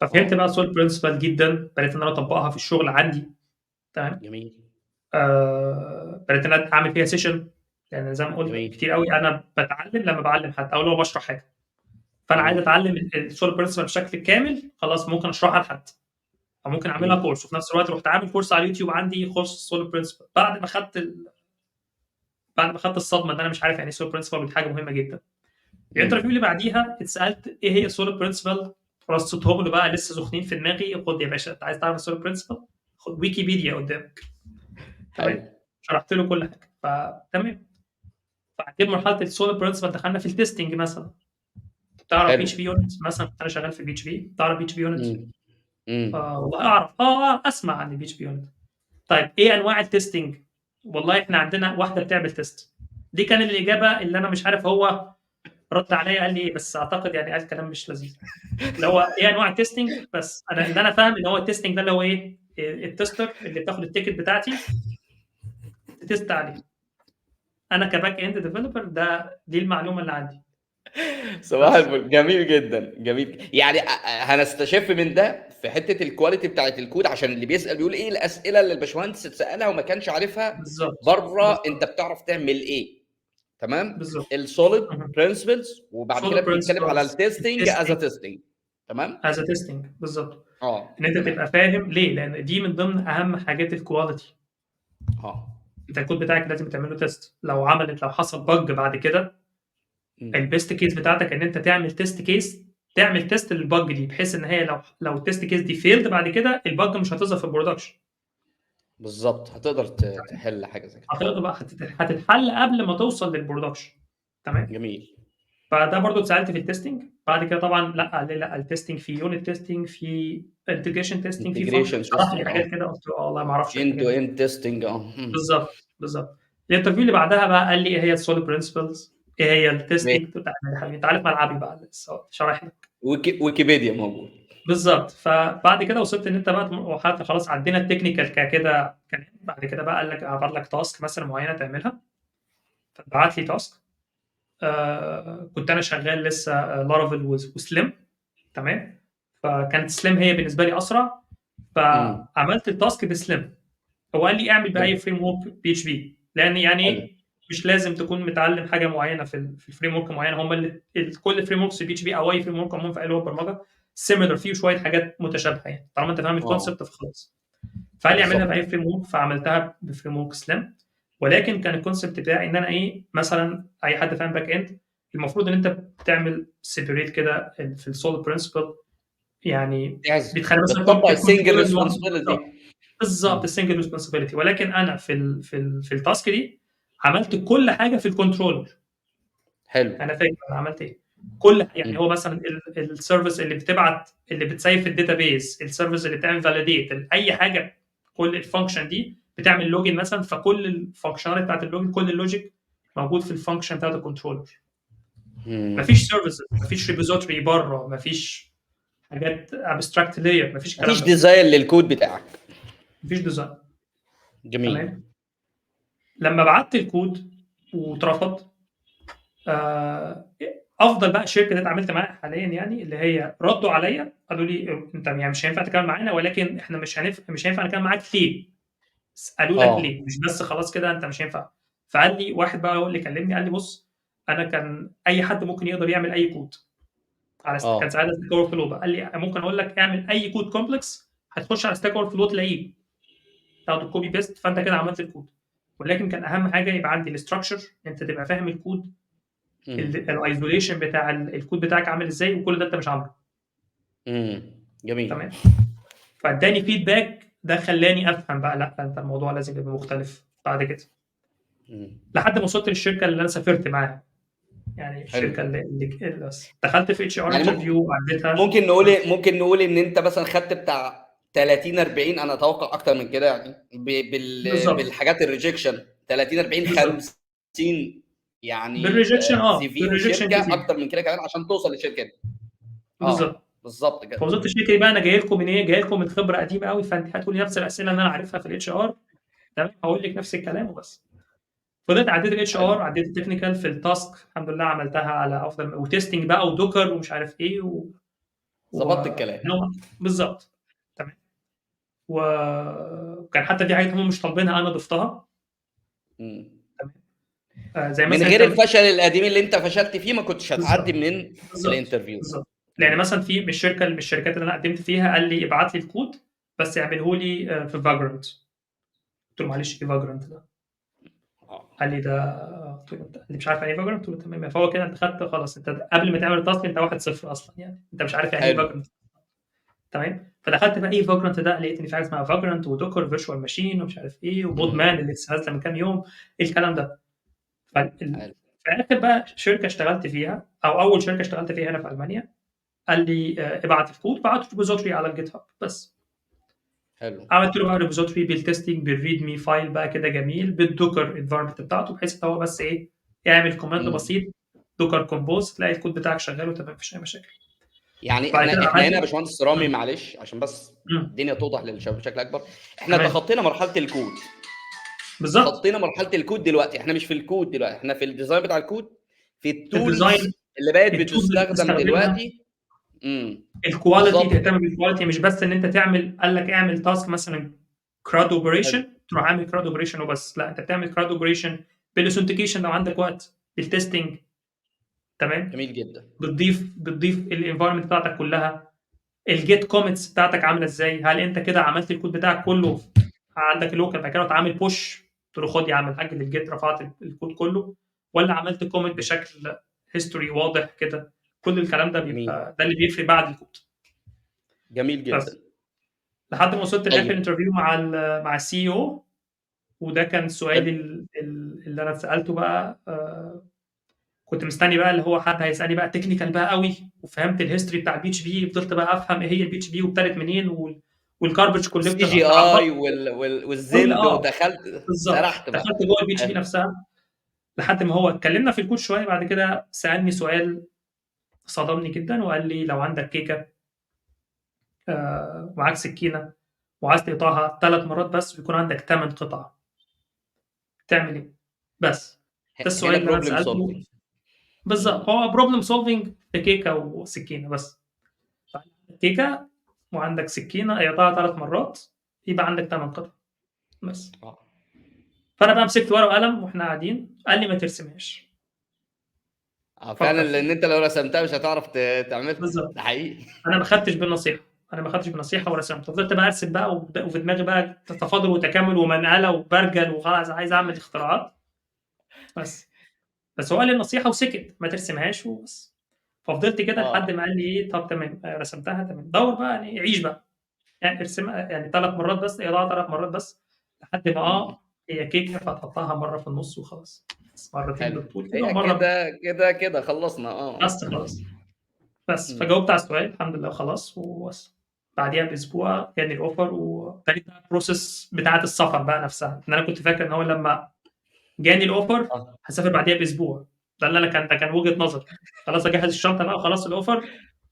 ففهمت بقى SOLID principle جدا، بدات ان انا اطبقها في الشغل عندي. تمام. جميل. بدات ان انا اعمل فيها session، لان زي ما قلت جميل. كتير قوي انا بتعلم لما بعلم حد او لو بشرح حاجة، فانا عايز اتعلم ال SOLID principle بشكل كامل، خلاص ممكن اشرحها لحد او ممكن اعملها course. وفي نفس الوقت رحت عامل course على اليوتيوب عندي course SOLID principle. بعد ما خدت الصدمة ان انا مش عارف يعني ايه SOLID principle، ودي حاجة مهمة جدا. ال interview اللي بعديها اتسالت ايه هي SOLID principle، رصيتهم له بقى لسه سخنين في دماغي. خد يا باشا، انت عايز تعرف ال SOLID principle، خد ويكيبيديا قدامك. تمام، شرحت له كل حاجة. فتمام. بعدين مرحلة ال SOLID principle دخلنا في ال testing مثلا. تعرف PHPUnit مثلا؟ كنت انا شغال في PHP. تعرف PHPUnit؟ والله اعرف، اسمع عن PHPUnit. طيب ايه انواع ال testing؟ والله احنا عندنا واحدة بتعمل test. دي كان الاجابة اللي انا مش عارف هو رد عليا قال لي ايه، بس اعتقد يعني قال كلام مش لذيذ. اللي هو ايه انواع ال testing، بس انا اللي انا فاهم ان هو ال testing ده اللي هو ايه، ال tester اللي بتاخد ال ticket بتاعتي ت test عليه. انا ك backend developer ده دي المعلومة اللي عندي. صباح الفل. جميل جدا، جميل. يعني هنستشف من ده في حتة ال quality بتاعت الكود، عشان اللي بيسال بيقول ايه الاسئلة اللي الباشمهندس اتسالها وما كانش عارفها بره. انت بتعرف تعمل ايه. تمام. ال SOLID principles، وبعد كده بنتكلم على ال testing as testing. تمام، as testing بالظبط. ان انت تبقى فاهم ليه، لان دي من ضمن اهم حاجات ال quality. انت الكود بتاعك لازم تعمله test. لو حصل bug بعد كده، ال best case بتاعتك ان انت تعمل test case، تعمل test لل bug دي، بحيث ان هي لو ال test case دي failed بعد كده ال bug مش هتظهر في ال production. بالظبط، هتقدر تحل حاجة زي كده. هتقدر بقى هتتحل قبل ما توصل لل production. تمام. جميل. فده برضو اتسالت في ال testing. بعد كده طبعا لا ال testing في unit testing، في integration testing، في function، شرح لي حاجات كده قلت له والله ما اعرفش. end to end testing. بالظبط. ال interview اللي بعدها بقى قال لي ايه هي ال SOLID principles، ايه هي ال testing. يا حبيبي انت عارف ملعبي بقى، لسه شارح لك. ويكيبيديا موجود. بالظبط. فبعد كده وصلت ان انت بقى خلاص عدينا ال technical كده. بعد كده بقى قال لك هبعت لك task مثلا معينة تعملها، فبعت لي task. كنت انا شغال لسه Laravel و Slim. تمام. فكانت Slim هي بالنسبة لي اسرع، فعملت ال task ب Slim. هو قال لي اعمل باي framework PHP، لان يعني مش لازم تكون متعلم حاجة معينة في ال framework معين. هم اللي كل frameworks PHP او اي framework عموما في اي لغة برمجة similar، فيه شوية حاجات متشابهة يعني، طالما انت فاهم ال concept فخلاص. فقال لي اعملها باي framework، فعملتها ب framework Slim. ولكن كان ال concept بتاعي ان انا ايه، مثلا اي حد فاهم back end المفروض ان انت بتعمل separate كده في ال SOLID principle، يعني بتخلي مثلا بتطبق ال single responsibility. بالظبط، ال single responsibility. ولكن انا في ال task دي عملت كل حاجة في ال controller. حلو. انا فاكر انا عملت ايه كل يعني هو مثلا ال service اللي بتبعت، اللي بت save ال database، ال service اللي بتعمل validate اي حاجه، كل ال function دي بتعمل login مثلا، فكل ال functionality بتاعت ال login، كل ال logic موجود في ال function بتاعت ال controller. مفيش services، مفيش repository بره، مفيش حاجات abstract layer، مفيش الكلام، مفيش design لل code بتاعك، مفيش design. جميل. تمام. لما بعت الكود واترفض، افضل بقى شركة اللي اتعاملت معاها حاليا يعني، اللي هي ردوا عليا قالوا لي انت يعني مش هينفع تكمل معانا، ولكن احنا مش هينفع نكمل معاك ليه؟ قالوا لك ليه؟ مش بس خلاص كده انت مش هينفع. فقال لي واحد بقى هو اللي كلمني قال لي بص، انا كان اي حد ممكن يقدر يعمل اي كود على كان ساعتها Stack Overflow بقى، قال لي ممكن اقول لك اعمل اي code complex، هتخش على Stack Overflow تلاقيه، تاخد copy paste، فانت كده عملت الكود. ولكن كان اهم حاجة يبقى عندي ال structure، انت تبقى فاهم ال code، ال isolation بتاع الكود بتاعك عامل ازاي، وكل ده انت مش عامله. جميل. تمام. فاداني feedback ده خلاني افهم بقى لا انت الموضوع لازم يبقى مختلف بعد كده. لحد ما وصلت للشركة اللي انا سافرت معاها، يعني الشركة اللي دخلت في HR interview عديتها. ممكن نقول ان انت مثلا خدت بتاع 30 40، انا اتوقع اكتر من كده يعني، بالحاجات ال rejection 30 40 50 يعني بال rejection، CV وشركه اكتر من كده كمان عشان توصل للشركة دي. بالظبط بالظبط كده. فوصلت الشركة دي بقى، انا جاي لكم من ايه؟ جاي لكم من خبره قديمة قوي، فانت هتقولي نفس الاسئلة اللي انا عارفها في ال HR، تمام، هقول لك نفس الكلام وبس. فضلت عديت ال HR، عديت ال technical في ال task الحمد لله عملتها على افضل، و testing بقى و Docker ومش عارف ايه ظبطت الكلام بالظبط. تمام. وكان حتى في حاجات هم مش طالبينها انا ضفتها. تمام. زي مثلا من غير الفشل القديم اللي انت فشلت فيه ما كنتش هتعدي من ال interview. بالظبط. لان مثلا في من الشركة، من الشركات اللي انا قدمت فيها قال لي ابعت لي الكود بس اعمله لي في Vagrant. قلت له معلش ايه Vagrant ده؟ قال لي ده، قلت له انت مش عارف يعني ايه Vagrant؟ قلت له تمام. فهو كده انت خدت خلاص، انت قبل ما تعمل ال task انت 1-0 اصلا، يعني انت مش عارف يعني ايه Vagrant. تمام. فدخلت بقى ايه Vagrant ده، لقيت ان في حاجة اسمها Vagrant و Docker virtual machine ومش عارف ايه و Podman اللي لسه نازله من كام يوم، ايه الكلام ده. في اخر بقى شركة اشتغلت فيها، او اول شركة اشتغلت فيها هنا في المانيا، قال لي ابعت الكود، بعته repository على ال GitHub بس. حلو. عملت له بقى repository بال testing بال README file بقى كده جميل، بال Docker environment بتاعته، بحيث ان هو بس ايه، يعمل command بسيط Docker compose، تلاقي الكود بتاعك شغال وتمام، مفيش اي مشاكل. يعني احنا هنا يا باشمهندس رامي، معلش عشان بس الدنيا توضح للشباب بشكل اكبر، احنا تخطينا مرحلة الكود. بالظبط، تخطينا مرحلة الكود دلوقتي، احنا مش في الكود دلوقتي، احنا في ال design بتاع الكود، في ال tools اللي بقت بتستخدم دلوقتي. ال quality، تهتم بال quality، مش بس ان انت تعمل، قال لك اعمل task مثلا CRUD operation، تروح عامل CRUD operation وبس، لا انت بتعمل CRUD operation بال authentication لو عندك وقت، بال testing. تمام. جميل جدا. بتضيف ال environment بتاعتك كلها، ال Git commits بتاعتك عامله ازاي، هل انت كده عملت الكود بتاعك كله عندك local، بعد كده تعمل push تروح خد يا عم الحاج لل Git، رفعت الكود كله، ولا عملت commit بشكل history واضح كده. كل الكلام ده بيبقى ده اللي بيفرق بعد الكود. جميل جدا. بس لحد ما وصلت لاخر interview مع ال CEO، وده كان السؤال اللي انا اتسالته بقى. كنت مستني بقى اللي هو حد هيسالني بقى technical بقى قوي، وفهمت ال history بتاع ال PHP، فضلت بقى افهم ايه هي ال PHP وابتدت منين وال garbage collector CGI وال Zend، ودخلت سرحت بقى، دخلت جوه ال PHP نفسها، لحد ما هو اتكلمنا في الكود شوية. بعد كده سالني سؤال صدمني جدا، وقال لي لو عندك كيكة ومعاك سكينة وعايز تقطعها 3 مرات بس، ويكون عندك 8 قطع، تعمل ايه؟ بس ده السؤال اللي انا سالته بالظبط. هو problem solving في كيكة وسكينة بس. كيكة وعندك سكينة، اقطعها 3 مرات يبقى عندك 8 قطع بس. فانا بقى مسكت ورقة وقلم واحنا قاعدين، قال لي ما ترسمهاش. آه فعلًا، فكّر لإن فيها. أنت لو رسمتها مش هتعرف تعملها، بالضبط. ده حقيقي. أنا ما خدتش بالنصيحة، أنا ما خدتش بالنصيحة ورسمت، فضلت بقى أرسم بقى وفي دماغي بقى تفاضل وتكامل ومنقلة وبرجل وخلاص عايز أعمل اختراعات. بس. بس هو قال لي النصيحة وسكت، ما ترسمهاش وبس. ففضلت كده لحد آه. ما قال لي إيه، طب تمام، رسمتها تمام، دوّر بقى يعني عيش بقى، يعني ارسمها يعني 3 مرات بس، اقراها 3 مرات بس، لحد ما إمم. هي كيكة فتحطها مرة في النُص وخلاص، بس مرتين حلو. بالطول كده هي ومرة كده، كده، كده خلّصنا آه. بس خلاص. بس، إمم. فجاوبت على السؤال الحمد لله وخلاص وبس. بعديها بأسبوع جاني الoffer وابتديت بقى الprocess بتاعة السفر بقى نفسها، إن أنا كنت فاكر إن هو لمّا جاني الoffer آه. هاسافر بعديها بأسبوع، ده اللي أنا كان ده كان وجهة نظري، خلاص أجهّز الشنطة بقى وخلاص الoffer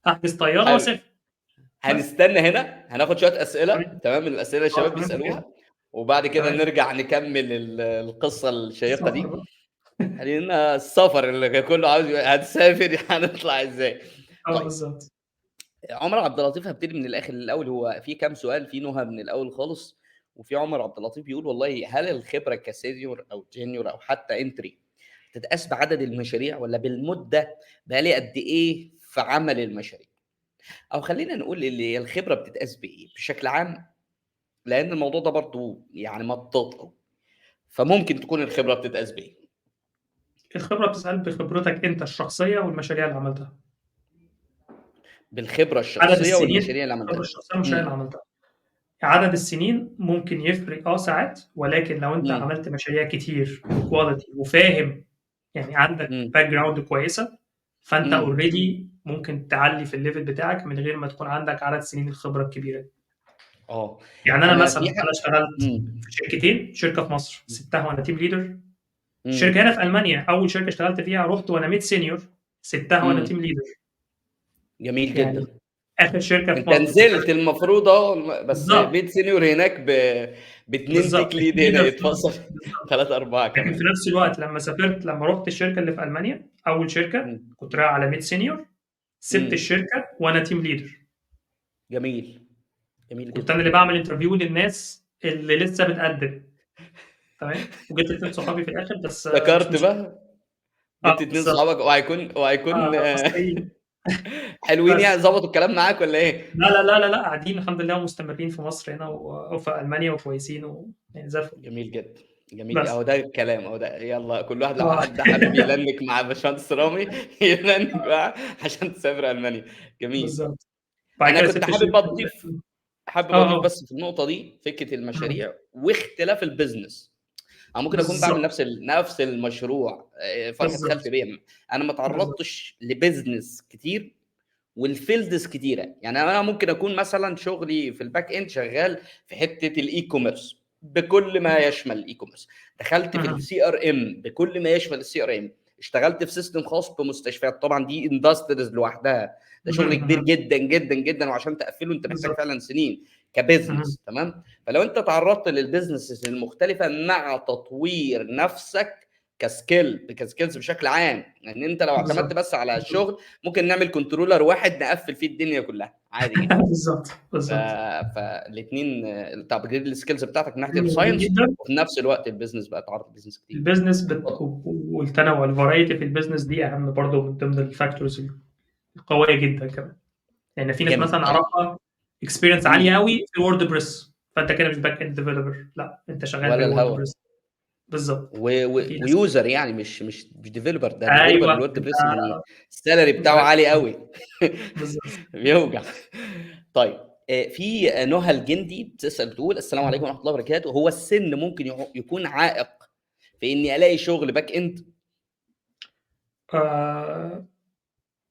هاحجز طيارة حلو. وأسافر. بس. هنستنى هنا، هناخد شوية أسئلة تمام. تمام، من الأسئلة اللي آه الشباب تمام okay. بيسألوها، وبعد كده تمام. نرجع نكمّل القصة الشيقة السفر دي. بقى. خلّينا السفر اللي كُلّه عاوز هتسافر هنطلع إزاي؟ آه طيب. بالضبط. عمر عبد اللطيف هابتدي من الآخر للأول، هو في كام سؤال، في نُهى من الأول خالص، وفي عمر عبد اللطيف بيقول والله هل الخبرة كsenior أو junior أو حتى entry تتقاس بعدد المشاريع والّا بالمدة بقى لي قد إيه في عمل المشاريع؟ أو خلّينا نقول اللي هي الخبرة بتتقاس بإيه بشكل عام، لأن الموضوع ده برضه يعني مطاط أوي، فممكن تكون الخبرة بتتقاس بإيه؟ الخبرة بتتقاس بخبرتك أنت الشخصية والمشاريع اللي عملتها. بالخبرة عدد الشخصية السنين والمشاريع اللي الخبرة عملتها. الشخصية والمشاريع اللي إمم. عملتها. عدد السنين ممكن يفرق ساعات، ولكن لو أنت إمم. عملت مشاريع كتير وquality وفاهم، يعني عندك إمم. background كويسة، فأنت إمم. already ممكن تعلّي في الlevel بتاعك من غير ما تكون عندك عدد سنين الخبرة الكبيرة. آه. يعني أنا أنا في مثلًا، ح أنا اشتغلت إمم. في شركتين، شركة في مصر إمم. سِبتها وأنا team leader، شركة إمم. هنا في ألمانيا أول شركة اشتغلت فيها رُحت وأنا mid senior سِبتها وأنا إمم. team leader. جميل يعني جدًا. آخر شركة في أنت مصر كنت نزلت المفروض بس بالضبط. mid senior هناك ب2 بالضبط tech lead الteam هنا leader في مصر يتفصل بالضبط. 3، 4 لكن كمان. في نفس الوقت لمّا سافرت لمّا رُحت الشركة اللي في ألمانيا، أول شركة إمم. كنت رايح على mid senior سِبت إمم. الشركة وأنا team leader. جميل، جميل كنت أنا جدًا. اللي باعمل interview للناس اللي لسه بتقدّم. تمام، وجِبت 2 صحابي في الآخر بس مش افتكرت مشكلة. بقى؟ جِبت 2 بالضبط. صحابك وهيكون مصريين. حلوين بس. يعني ضبطوا الكلام معاك والّا إيه؟ لا، لا، لا، لا، لأ، قاعدين الحمد لله ومستمرين في مصر هنا وفي ألمانيا وكويسين يعني زي الفل. جميل جدًا، جميل بس. أهو ده الكلام، أهو ده يالّا كل واحد لو حد حابب يلنِّك مع باشمهندس رامي يلنِّك معاه عشان تسافر ألمانيا. جميل. بالضبط. بعد أنا كده كنت سِبت حابب الشركة أضيف حابب آه، أضيف آه. بس في النقطة دي، فكرة إمم. المشاريع واختلاف الbusiness. أنا ممكن أكون باعمل نفس المشروع، فرحة خالتي بالضبط. بيّا، أنا ما بالضبط. اتعرّضتش لbusiness كتير والfields كتيرة. يعني أنا ممكن أكون مثلًا شغلي في الback end شغال في حتة الe-commerce بكل ما يشمل الe-commerce. دخلت في الCRM بكل ما يشمل الCRM. اشتغلت في system خاص بمستشفيات، طبعًا دي industries لوحدها، ده شغل كبير جدًا، جدًا، جدًا، وعشان تقفله أنت محتاج فعلًا سنين كbusiness، تمام؟ فلو أنت تعرضت للbusinesses المختلفة مع تطوير نفسك كskills بشكل عام، لأن أنت لو اعتمدت بس على الشغل ممكن نعمل controller واحد نقفل فيه الدنيا كلها عادي جداً. بالضبط. فالاتنين، طب غير السكيلز بتاعتك من ناحية مهم الساينس، جداً. وفي نفس الوقت البيزنس بقى تعرف البيزنس كتير. البيزنس اتفضل. والتنوع الفرايتي في البيزنس دي اهم برضه من ضمن الفاكتورز القويه جدا كمان. لان في ناس جميل. مثلا طيب. اعرفها اكسبيرينس عاليه قوي في الوورد بريس، فانت كده مش باك اند ديفلوبر، لا انت شغال ولا بالوورد الهوا. بريس. بالظبط. في ناس ويوزر يعني مش ديفلوبر، ده ديفلوبر الوورد بريس يعني السالري بتاعه عالي قوي. بيوجع. طيب في نهى الجندي بتسأل بتقول السلام عليكم ورحمة الله وبركاته، هو السن ممكن يكون عائق في إني ألاقي شغل باك إند؟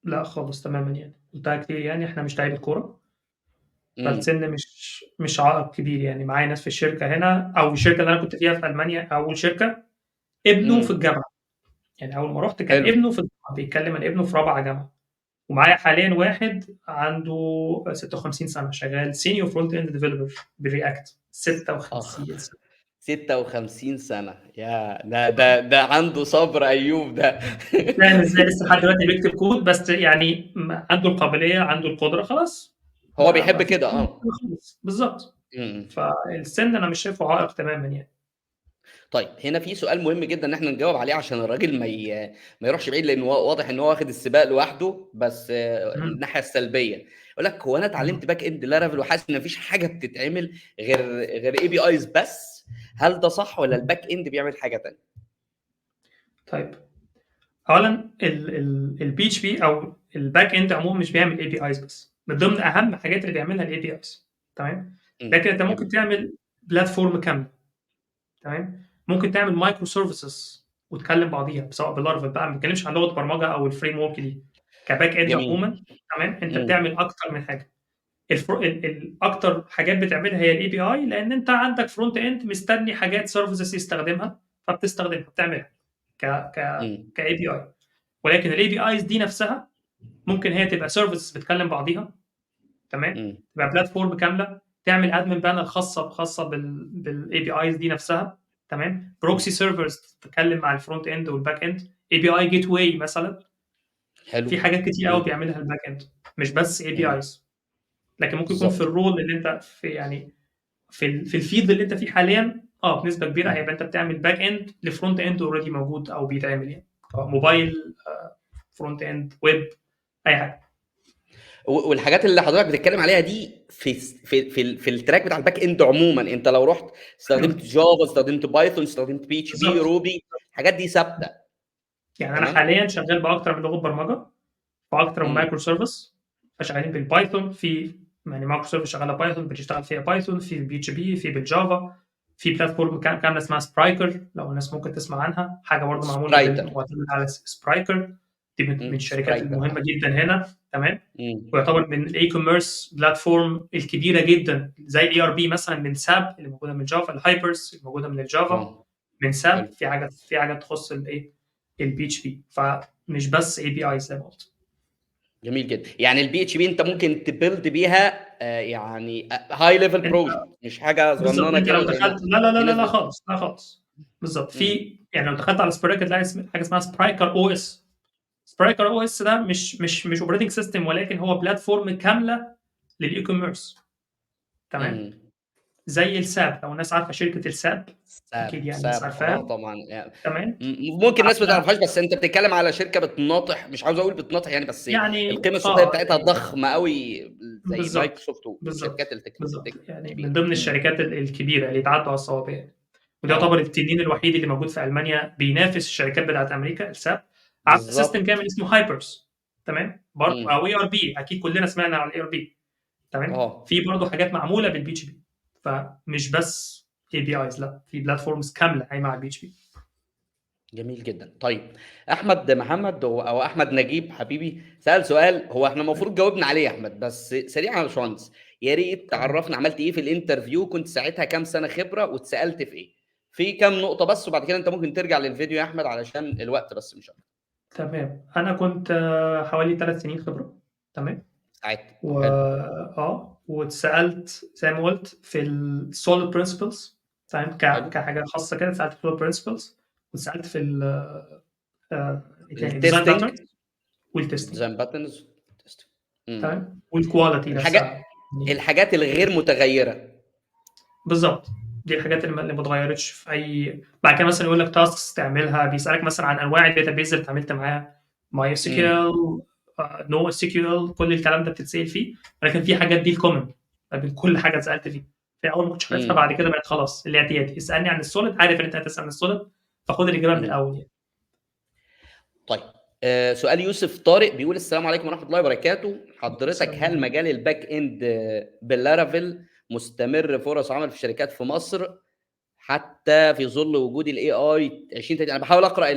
لا خالص تماما، قلتها كتير، إحنا مش لعيبة كورة. فالسن مش عائق كبير. معايا ناس في الشركة هنا أو الشركة اللي أنا كنت فيها في ألمانيا، أول شركة ابنه في الجامعة، أول ما رحت كان ابنه في الجامعة، بيتكلم عن ابنه في رابعة جامعة. ومعايا حاليا واحد عنده 56 سنة شغال سينيور فرونت اند ديفلوبر بالرياكت. 56 سنة. 56 سنة. يا ده عنده صبر أيوب ده. مش فاهم ازاي لسه لحد دلوقتي بيكتب كود، بس عنده القابلية، عنده القدرة، خلاص. هو بيحب ما فيش كده، مشكلة خالص. بالظبط. فالسن أنا مش شايفه عائق تماماً. طيب هنا في سؤال مهم جدا ان احنا نجاوب عليه عشان الراجل ما يروحش بعيد، لان هو واضح ان هو واخد السباق لوحده، بس الناحية السلبية يقول لك هو انا اتعلمت back end Laravel وحاسس ان مفيش حاجة بتتعمل غير APIs بس، هل ده صح ولا ال back end بيعمل حاجة ثانية؟ طيب اولا ال PHP او ال back end عموما مش بيعمل APIs بس، من ضمن اهم حاجات اللي بيعملها ال APIs، تمام. لكن انت ممكن تعمل platform كاملة، تمام. ممكن تعمل microservices وتكلم بعضيها سواء ب Laravel بقى، ما بنتكلمش عن لغة برمجة او ال framework دي ك back end عموما، تمام. انت بتعمل اكتر من حاجة. اكتر حاجات بتعملها هي ال API، لان انت عندك front end مستني حاجات services يستخدمها، فبتستخدمها بتعملها ك ك ك API. ولكن ال APIs دي نفسها ممكن هي تبقى service بتكلم بعضيها، تمام. تبقى platform كاملة، تعمل admin panel خاصة بال APIs دي نفسها، تمام. proxy servers تتكلم مع ال front end وال back end، API gateway مثلا. حلو. في حاجات كتير قوي بيعملها ال back end، مش بس APIs. لكن ممكن يكون في ال role اللي انت في، يعني في ال field اللي انت فيه حاليا، بنسبة كبيرة هيبقى انت بتعمل back end ل front end already موجود او بيتعمل، يعني موبايل، front end، web، اي حاجة. والحاجات اللي حضرتك بتتكلم عليها دي في في في, في ال track بتاع ال back end عموما، انت لو رحت استخدمت Java، استخدمت Python، استخدمت PHP، Ruby، الحاجات دي ثابتة. يعني انا حاليا شغال باكتر من لغة برمجة، باكتر من microservice، فشغالين بال Python، في يعني microservice شغالة Python بتشتغل فيها Python، في PHP، في بال Java، في platform كاملة اسمها Spryker لو الناس ممكن تسمع عنها، حاجة برضه معمولة معتمدة على Spryker، دي من الشركات المهمة جدا هنا، تمام. ويعتبر من ال e-commerce platform الكبيرة جدا، زي ال ERP مثلا من SAP اللي موجودة من Java، ال Hybris اللي موجودة من ال Java من SAP، في حاجة تخص الايه ال PHP، فمش بس API زي ما قلت. جميل جدا. يعني ال PHP انت ممكن ت build بيها يعني high level project، مش حاجة صغننه كده. لو دخلت لا لا لا لا خالص، لا خالص. بالظبط. في يعني لو دخلت على Spryker تلاقي حاجة اسمها Spryker OS. Spryker OS ده مش operating system، ولكن هو platform كاملة لل e-commerce، تمام. زي ال SAP، لو الناس عارفه شركة ال SAP، اكيد يعني الناس عارفاها طبعا، تمام. ممكن الناس ما تعرفهاش، بس انت بتتكلم على شركة بتناطح، مش عاوز اقول بتناطح يعني، بس يعني القيمة السوقية بتاعتها ضخمة قوي زي مايكروسوفت والشركات التكنولوجية، يعني من ضمن الشركات الكبيرة اللي اتعدوا على الصوابع يعني. وده يعتبر التنين الوحيد اللي موجود في المانيا بينافس الشركات بتاعت امريكا. ال SAP عامل system كامل اسمه Hybris، تمام، برضه او ERP، اكيد كلنا سمعنا على ال ERP، تمام. في برضه حاجات معمولة بال PHP، فمش بس APIs، لا، في platforms كاملة قايمة على ال PHP. جميل جدا. طيب احمد محمد او احمد نجيب حبيبي سال سؤال، هو احنا المفروض جاوبنا عليه يا احمد، بس سريعا يا باشمهندس يا ريت تعرفنا عملت ايه في ال interview، كنت ساعتها كام سنة خبره، واتسالت في ايه، في كام نقطة بس، وبعد كده انت ممكن ترجع للفيديو يا احمد علشان الوقت بس مش اكتر. تمام. انا كنت حوالي 3 سنين خبره، تمام، ساعتها. واتسالت زي ما قلت في ال SOLID principles، تمام، كحاجة خاصة كده، اتسالت في ال SOLID principles، واتسالت في ال design pattern وال testing، design patterns، تمام، وال quality نفسها، الحاجات الغير متغيرة. بالظبط، دي الحاجات اللي ما اتغيرتش في اي. بعد كده مثلا يقول لك tasks تعملها، بيسالك مثلا عن انواع ال database اللي اتعاملت معاها، ماي اس كيو ال، نو اس كيو ال، كل الكلام ده بتتسال فيه. ولكن في حاجات دي ال common ما بين كل حاجة اتسالت فيه، في اول ما كنتش عارفها، بعد كده بقت خلاص الاعتيادي، اسالني عن ال SOLID، عارف ان انت هتسال عن ال SOLID، فخد الاجابة من الاول يعني. طيب سؤال يوسف طارق بيقول السلام عليكم ورحمة الله وبركاته، حضرتك هل مجال ال back end بال Laravel مستمر فرص عمل في شركات في مصر حتى في ظل وجود ال AI 2030؟ انا بحاول اقرا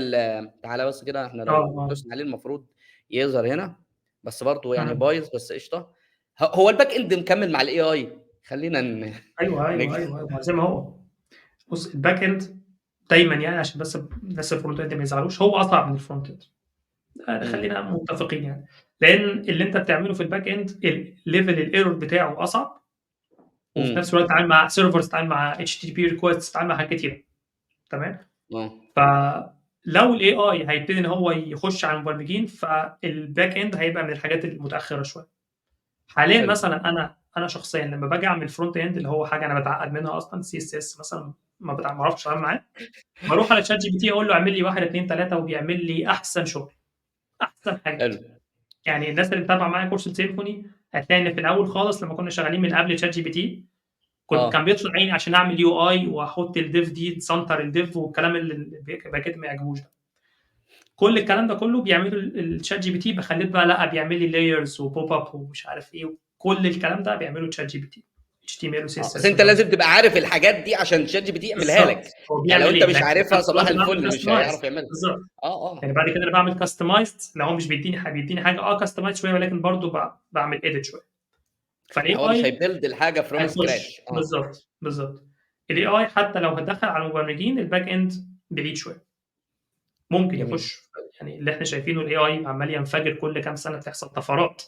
تعالى بس كده، احنا لو دوسنا عليه المفروض يظهر هنا، بس برضه يعني بايظ، بس قشطه. هو ال back end مكمل مع ال AI؟ خلينا ايوه ايوه ايوه زي ما هو. بص ال back end دايما يعني، عشان بس الناس ال front end ما يزعلوش، هو اصعب من ال front end، خلينا متفقين يعني، لان اللي انت بتعمله في ال back end ال level ال error بتاعه اصعب، وفي نفس الوقت تتعامل مع servers، تتعامل مع HTTP request، تتعامل مع حاجات كتير، تمام. فلو ال AI هيبتدي ان هو يخش على المبرمجين، فال back end هيبقى من الحاجات المتاخرة شوية. حاليا مثلا انا شخصيا لما باجي اعمل front end، اللي هو حاجة انا بتعقد منها اصلا، CSS مثلا، ما بعرفش اتعامل معاه، بروح على ChatGPT اقول له اعمل لي 1 2 3 وبيعمل لي احسن شغل، احسن حاجات. حلو. يعني الناس اللي متابعه معايا كورس Symfony هتلاقي ان في الاول خالص لما كنا شغالين من قبل ChatGPT كنت كان بيطلع عيني عشان اعمل UI واحط ال div دي center ال div والكلام اللي ال backend ما يعجبوش ده. كل الكلام ده كله بيعمله ال ChatGPT، بخليه بقى لا بيعمل لي layers و pop up ومش عارف ايه، كل الكلام ده بيعمله تشات جي بي تي، اتش تي ام ال وسي اس بس انت لازم تبقى عارف الحاجات دي عشان ChatGPT يعملها لك. يعني لو انت مش عارفها صباح الفل مش هيعرف يعملها. بالظبط. يعني بعد كده انا بعمل customized، لو هو مش بيديني حاجة بيديني حاجة customized شوية، ولكن برضه بعمل edit شوية. فال هو مش AI هي build الحاجة from scratch. بالظبط بالظبط. ال AI حتى لو هتدخل على المبرمجين ال back end بعيد شوية، ممكن يخش. يعني اللي احنا شايفينه ال AI عمال ينفجر كل كام سنة تحصل طفرات.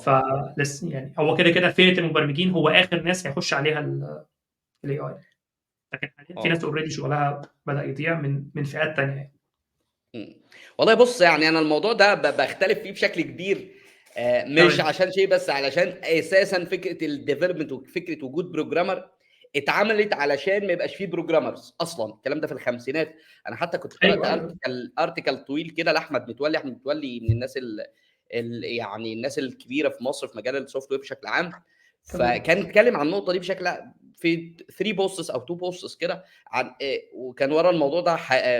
فلسه يعني هو كده كده فئة المبرمجين هو اخر ناس هيخش عليها ال AI، لكن حاليا في ناس already شغلها بدا يضيع من فئات ثانية يعني. والله بص، يعني انا الموضوع ده بختلف فيه بشكل كبير، مش عشان شيء، بس علشان اساسا فكرة ال development وفكره وجود programmer اتعملت علشان ما يبقاش فيه programmers اصلا. الكلام ده في الخمسينات. انا حتى كنت قرات article طويل كده لاحمد متولي. احمد متولي من الناس يعني الناس الكبيرة في مصر في مجال ال software بشكل عام، فكان اتكلم عن النقطة دي بشكل في 3 posts او 2 posts كده عن، وكان ورا الموضوع ده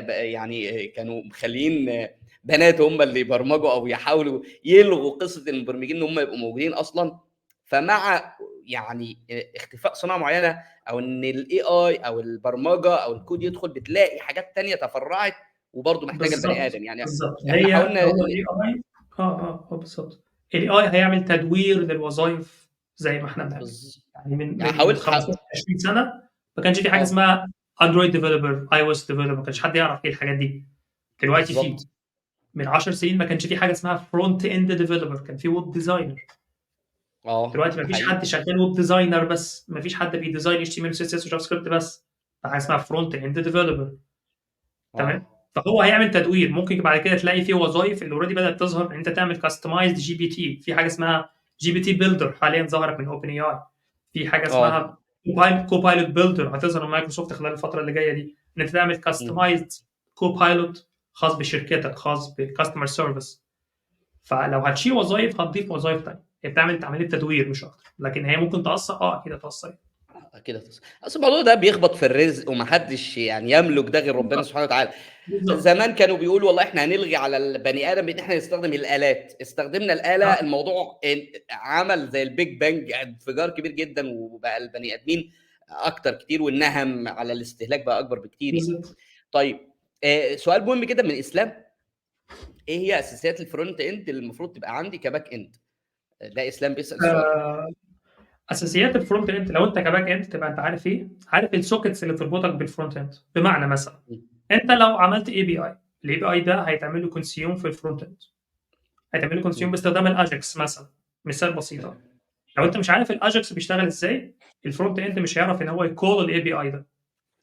يعني كانوا مخليين بنات هم اللي يبرمجوا او يحاولوا يلغوا قصة المبرمجين ان هم يبقوا موجودين اصلا. فمع يعني اختفاء صناعة معينة او ان ال AI او البرمجة او الكود يدخل، بتلاقي حاجات تانية تفرعت وبرضه محتاجه البني ادم. يعني احنا حاولنا ال AI بالظبط. ال AI هيعمل تدوير للوظائف زي ما احنا بنعمل. يعني من 15 20 سنة ما كانش في حاجة اسمها Android developer، iOS developer، ما كانش حد يعرف ايه الحاجات دي. دلوقتي في من 10 سنين ما كانش في حاجة اسمها front end developer، كان في web designer. دلوقتي ما فيش حد شغال web designer بس، ما فيش حد بي design HTML و CSS و JavaScript بس، حاجة اسمها front end developer. تمام. فهو هيعمل تدوير. ممكن بعد كده تلاقي في وظائف اللي already بدات تظهر ان انت تعمل customized GPT. في حاجة اسمها GPT builder حاليا ظهرت من OpenAI، في حاجة اسمها Copilot builder هتظهر من مايكروسوفت خلال الفترة اللي جاية دي، ان انت تعمل customized Copilot خاص بشركتك، خاص بال customer service. فلو هتشيل وظائف هتضيف وظائف ثانية، هي بتعمل عملية تدوير مش اكتر. لكن هي ممكن تاثر، اكيد هتاثر، اكيد هتاثر. اصل الموضوع ده بيخبط في الرزق ومحدش يعني يملك ده غير ربنا سبحانه وتعالى. زمان كانوا بيقولوا والله احنا هنلغي على البني ادم ان احنا نستخدم الالات، استخدمنا الاله، الموضوع عمل زي ال Big Bang، انفجار كبير جدا، وبقى البني ادمين اكتر كتير، والنهم على الاستهلاك بقى اكبر بكتير. طيب سؤال مهم جدا من اسلام، ايه هي اساسيات ال front end اللي المفروض تبقى عندي ك back end؟ ده اسلام بيسال سؤال. اساسيات ال front end لو انت ك back end تبقى انت عارف ايه، عارف ال sockets اللي تربطك بال front end. بمعنى مثلا انت لو عملت API، ال API ده هيتعمل له consume في ال front end، هيتعمل له consume باستخدام ال AJAX مثلا، مثال بسيط. لو انت مش عارف ال AJAX بيشتغل ازاي، ال front end مش هيعرف ان هو ي call ال API ده.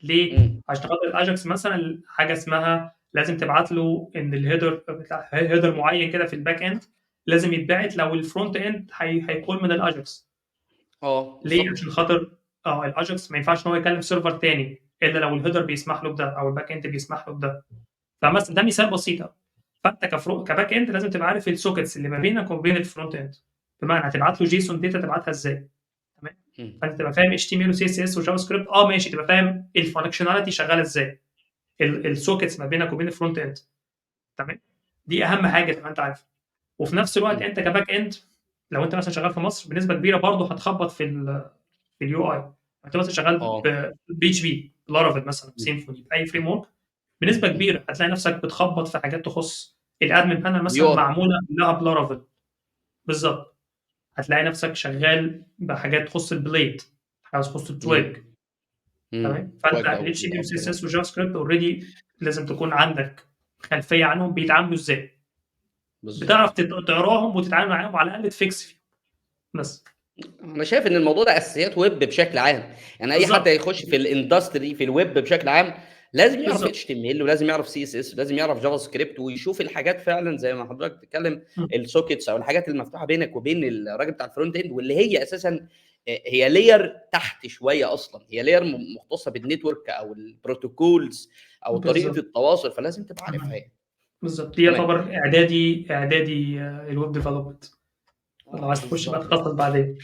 ليه؟ عشان خاطر ال AJAX مثلا حاجة اسمها لازم تبعت له ان ال header بتاع header معين كده في ال back end لازم يتبعت لو ال front end هي call من ال AJAX. ليه؟ عشان خاطر ال AJAX ما ينفعش ان هو يكلم server تاني الا لو ال header بيسمح له بده او ال back end بيسمح له بده. فمثلا ده مثال بسيط. فانت ك back end لازم تبقى عارف ال sockets اللي ما بينك وما بين ال front end، بمعنى هتبعت له JSON data تبعتها ازاي. تمام. فانت تبقى فاهم HTML و CSS و JavaScript، ماشي، تبقى فاهم ال functionality شغالة ازاي، ال sockets ما بينك وبين ال front end. تمام. دي اهم حاجة تبقى انت عارفها. وفي نفس الوقت انت ك back end لو انت مثلا شغال في مصر بنسبة كبيرة برضه هتخبط في ال UI. انت مثلا شغال PHP، Laravel مثلا، Symfony، باي framework، بنسبة كبيرة هتلاقي نفسك بتخبط في حاجات تخص ال admin panel مثلا معمولة كلها ب Laravel. بالظبط. هتلاقي نفسك شغال بحاجات تخص ال Blade، حاجات تخص ال Twig. تمام. فانت ال HTML و CSS و JavaScript already لازم تكون عندك خلفية عنهم بيتعاملوا ازاي، بتعرف تقراهم وتتعامل معاهم وعلى الاقل ت fix فيهم. بس انا شايف ان الموضوع ده اساسيات ويب بشكل عام، يعني اي حد هيخش في ال industry في الويب بشكل عام لازم يعرف بالضبط. HTML ولازم يعرف CSS ولازم يعرف JavaScript ويشوف الحاجات فعلًا زي ما حضرتك بتتكلم إمم. الsockets أو الحاجات المفتوحة بينك وبين الراجل بتاع الfront end واللي هي أساسًا هي layer تحت شوية أصلًا، هي layer مختصة بالnetwork أو الprotocols أو طريقة بالضبط. التواصل، فلازم تبقى عارفها اهم. يعني. بالضبط، دي تمام. يعتبر إعدادي الweb development. لو آه، عايز تخش بقى بالضبط. تخصص بعدين.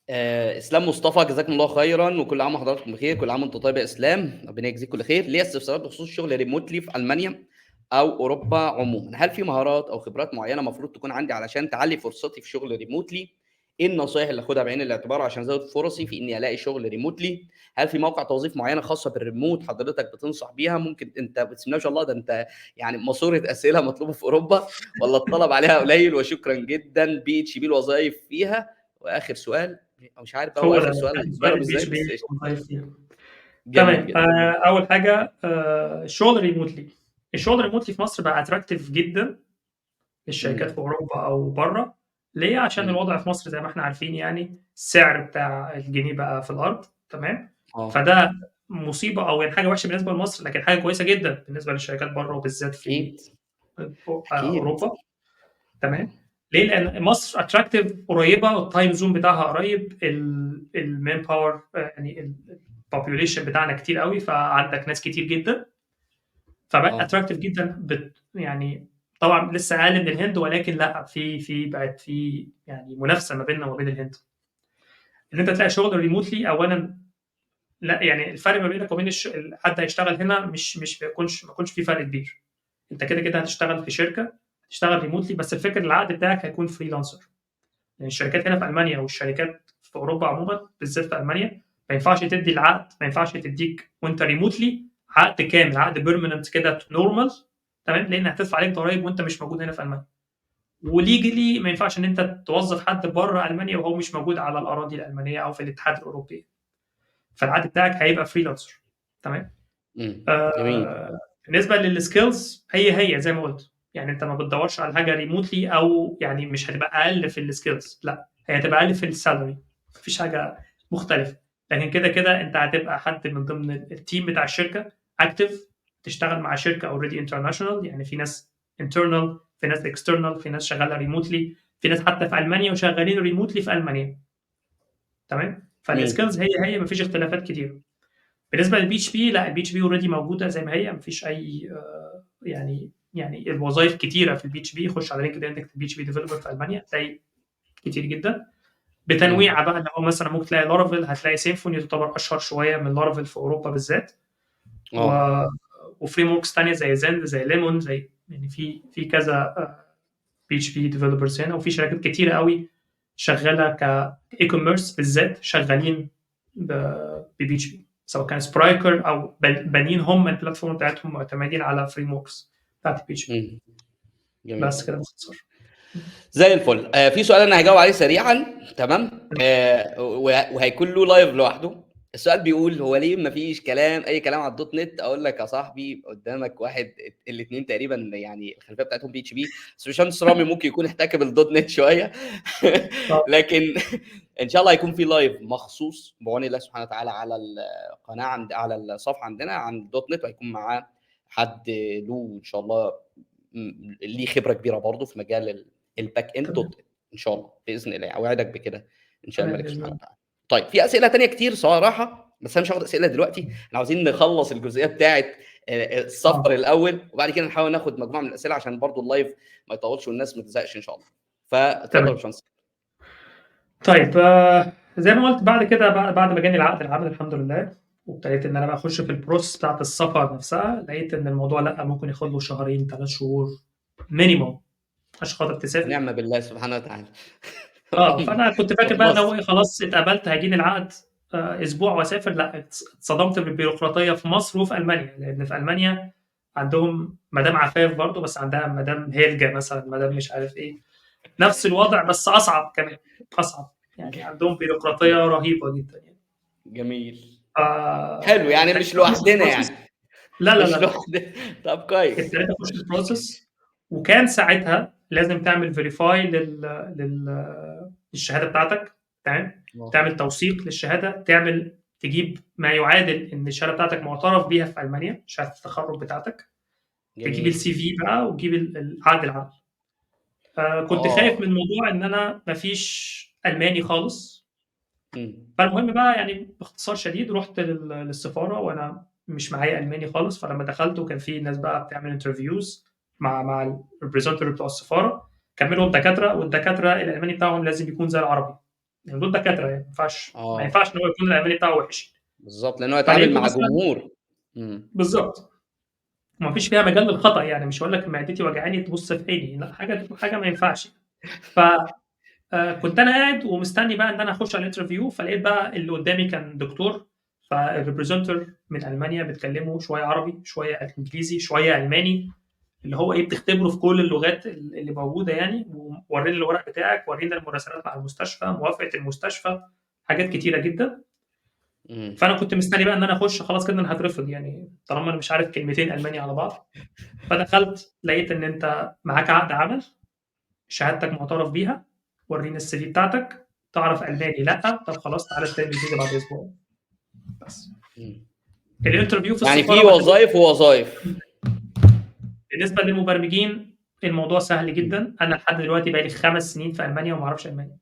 إسلام مصطفى جزاكم الله خيرًا وكل عام وحضراتكم بخير، كل عام وأنت طيب يا إسلام، ربنا يجزيك كل خير. ليّا استفسارات بخصوص الشغل remotely في ألمانيا أو أوروبا عمومًا، هل في مهارات أو خبرات معيّنة المفروض تكون عندي علشان تعلّي فرصتي في شغل remotely؟ إيه النصايح اللي آخُدها بعين الاعتبار عشان أزوّد فرصي في إني ألاقي شغل remotely؟ هل في مواقع توظيف معيّنة خاصة بالremote حضرتك بتنصح بيها؟ ممكن أنت بسم الله ما شاء الله ده أنت يعني ماسورة أسئلة مطلوبة في أوروبا والّا الطلب عليها قليل؟ وشكرًا جدًا. PHP الوظايف فيها وآخر سؤال مش عارف بقى هو هو آخر ده سؤال آخر سؤال ضرب إزاي الPHP بس قشطة. الوظايف فيها. جميل تمام، جدًا. أول حاجة الشغل remotely. الشغل remotely في مصر بقى attractive جدًا للشركات إمم. في أوروبا أو برّه، ليه؟ عشان إمم. الوضع في مصر زي ما إحنا عارفين يعني السعر بتاع الجنيه بقى في الأرض، تمام؟ آه. فده مصيبة أو يعني حاجة وحشة بالنسبة لمصر، لكن حاجة كويسة جدًا بالنسبة للشركات برّه وبالذات في أكيد. أكيد. أوروبا، تمام؟ آه. ليه؟ لأن مصر attractive قريبة والtime zone بتاعها قريب، الman power يعني الpopulation بتاعنا كتير أوي، فعندك ناس كتير جدًا. فبقت آه. attractive جدًا يعني طبعًا لسه أقل من الهند، ولكن لأ، في بقت في يعني منافسة ما بيننا وما بين الهند. إن أنت تلاقي شغل remotely أولًا لأ، يعني الفرق ما بينك وبين حد هيشتغل هنا مش ما يكونش في فرق كبير. أنت كده هتشتغل في شركة، هتشتغل remotely بس الفكرة العقد بتاعك هيكون freelancer. يعني الشركات هنا في ألمانيا والشركات في أوروبا عمومًا بالذات في ألمانيا، ما ينفعش تدّي العقد، ما ينفعش تدّيك وأنت remotely عقد كامل، عقد permanent كده normal تمام، لإن هتدفع عليك ضرايب وأنت مش موجود هنا في ألمانيا. وlegally ما ينفعش إن أنت توظّف حد برّه ألمانيا وهو مش موجود على الأراضي الألمانية أو في الاتحاد الأوروبي. فالعقد بتاعك هيبقى freelancer تمام؟ إمم، جميل. بالنسبة للskills هي زي ما قُلت، يعني أنت ما بتدوّرش على حاجة remotely أو يعني مش هتبقى أقل في الskills لأ، هي هتبقى أقل في الsalary ما فيش حاجة مختلفة، لكن كده أنت هتبقى حد من ضمن الteam بتاع الشركة active تشتغل مع شركة already international يعني في ناس internal في ناس external في ناس شغالة remotely في ناس حتى في ألمانيا وشغالين remotely في ألمانيا. تمام؟ جميل. فالskills هي ما فيش اختلافات كتيرة. بالنسبة للPHP لأ، الPHP already موجودة زي ما هي، ما فيش أي يعني الوظايف كتيرة في الPHP خش على LinkedIn اكتب PHP developer في ألمانيا هتلاقي كتير جدًا. بتنويعة إمم. بقى اللي هو مثلًا ممكن تلاقي Laravel هتلاقي Symfony تعتبر أشهر شوية من Laravel في أوروبا بالذات. و آه. وframeworks تانية زي Zend زي Lemon زي يعني في كذا PHP developers هنا، وفي شركات كتيرة أوي شغالة ك e-commerce بالذات شغالين بPHP سواء كان Spryker أو بانيين هم الplatform بتاعتهم معتمدين على frameworks بتاعة الPHP. إمم. جميل. بس كده باختصار. زي الفل. في سؤال أنا هاجاوب عليه سريعًا تمام، وهيكون له live لوحده. السؤال بيقول: "هو ليه ما فيش كلام أي كلام على الDotNet؟" أقول لك يا صاحبي قدامك واحد الاتنين تقريبًا يعني الخلفية بتاعتهم PHP بس باشمهندس رامي ممكن يكون احتك بالDotNet شوية لكن إن شاء الله هيكون في live مخصوص بعون الله سبحانه وتعالى على القناة على الصفحة عندنا عن الDotNet وهيكون معاه حد له إن شاء الله ليه خبرة كبيرة برضه في مجال الback end .NET إن شاء الله بإذن الله، أوعدك بكده إن شاء تمام الملك بإذن سبحانه الله. وتعالى. طيب في أسئلة تانية كتير صراحة، بس أنا مش هاخد أسئلة دلوقتي، إحنا عاوزين نخلّص الجزئية بتاعة السفر الأول، وبعد كده نحاول ناخد مجموعة من الأسئلة عشان برضه الlive ما يطوّلش والناس ما تزهقش إن شاء الله. فاتفضل يا باشمهندس. طيب زي ما قُلت بعد كده بعد ما جاني العقد العمل الحمد لله، وابتديت إن أنا بقى أخش في الprocess بتاعة السفر نفسها، لقيت إن الموضوع لأ، ممكن ياخد له شهرين، 3 شهور minimum عشان خاطر تسافر. ونعم بالله سبحانه وتعالى. فأنا كنت فاكر بقى إن هو خلّصت. إيه، خلاص اتقبلت هيجيني العقد أسبوع وأسافر، لأ، اتصدمت بالبيروقراطية في مصر وفي ألمانيا، لإن في ألمانيا عندهم مدام عفاف برضه، بس عندها مدام هيلجا مثلًا، مدام مش عارف إيه، نفس الوضع بس أصعب كمان، أصعب، يعني عندهم بيروقراطية رهيبة جدًا يعني. جميل. حلو، يعني مش لوحدنا يعني. لا، لا، مش لا، لا. لوحدنا. طب كويس. ابتديت أخش في الprocess وكان ساعتها لازم تعمل verify للشهادة بتاعتك، تمام؟ تعمل توثيق للشهادة، تجيب ما يعادل ان الشهادة بتاعتك معترف بيها في المانيا، شهادة التخرج بتاعتك. تجيب جميل. ال CV بقى وتجيب عقد العمل. كنت خايف من موضوع ان انا مفيش الماني خالص. فالمهم بقى يعني باختصار شديد رحت للسفاره وانا مش معايا الماني خالص. فلما دخلت وكان في ناس بقى بتعمل interviews مع ال representative بتوع السفاره، كان منهم دكاتره، والدكاتره الالماني بتاعهم لازم يكون زي العربي، يعني دول دكاترة يعني ما ينفعش ان هو يكون الالماني بتاعه وحش. بالظبط، لان هو يتعامل فلقيته مع مثلاً جمهور. بالظبط، وما فيش فيها مجال للخطا، يعني مش هقول لك معدتي وجعاني تبص في عيني، لا، حاجة ما ينفعش. كنت انا قاعد ومستني بقى ان انا اخش على ال interview، فلقيت بقى اللي قدامي كان دكتور، فال representative من المانيا بتكلمه شوية عربي شوية انجليزي شوية الماني، اللي هو ايه، بتختبره في كل اللغات اللي موجودة يعني، وورينا الورق بتاعك، ورينا المراسلات مع المستشفى، موافقة المستشفى، حاجات كتيرة جدا. فانا كنت مستني بقى ان انا اخش خلاص كده انا هترفض، يعني طالما انا مش عارف كلمتين الماني على بعض. فدخلت لقيت ان انت معاك عقد عمل، شهادتك معترف بيها، ورينا ال CV بتاعتك، تعرف الماني؟ لا، طب خلاص تعالى استلم الفيزا بعد اسبوع. بس. ال interview في يعني السفارة في ما خدتش. وظائف ووظائف. بالنسبة للمبرمجين الموضوع سهل جدا. انا لحد دلوقتي بقالي 5 سنين في المانيا وما اعرفش الماني.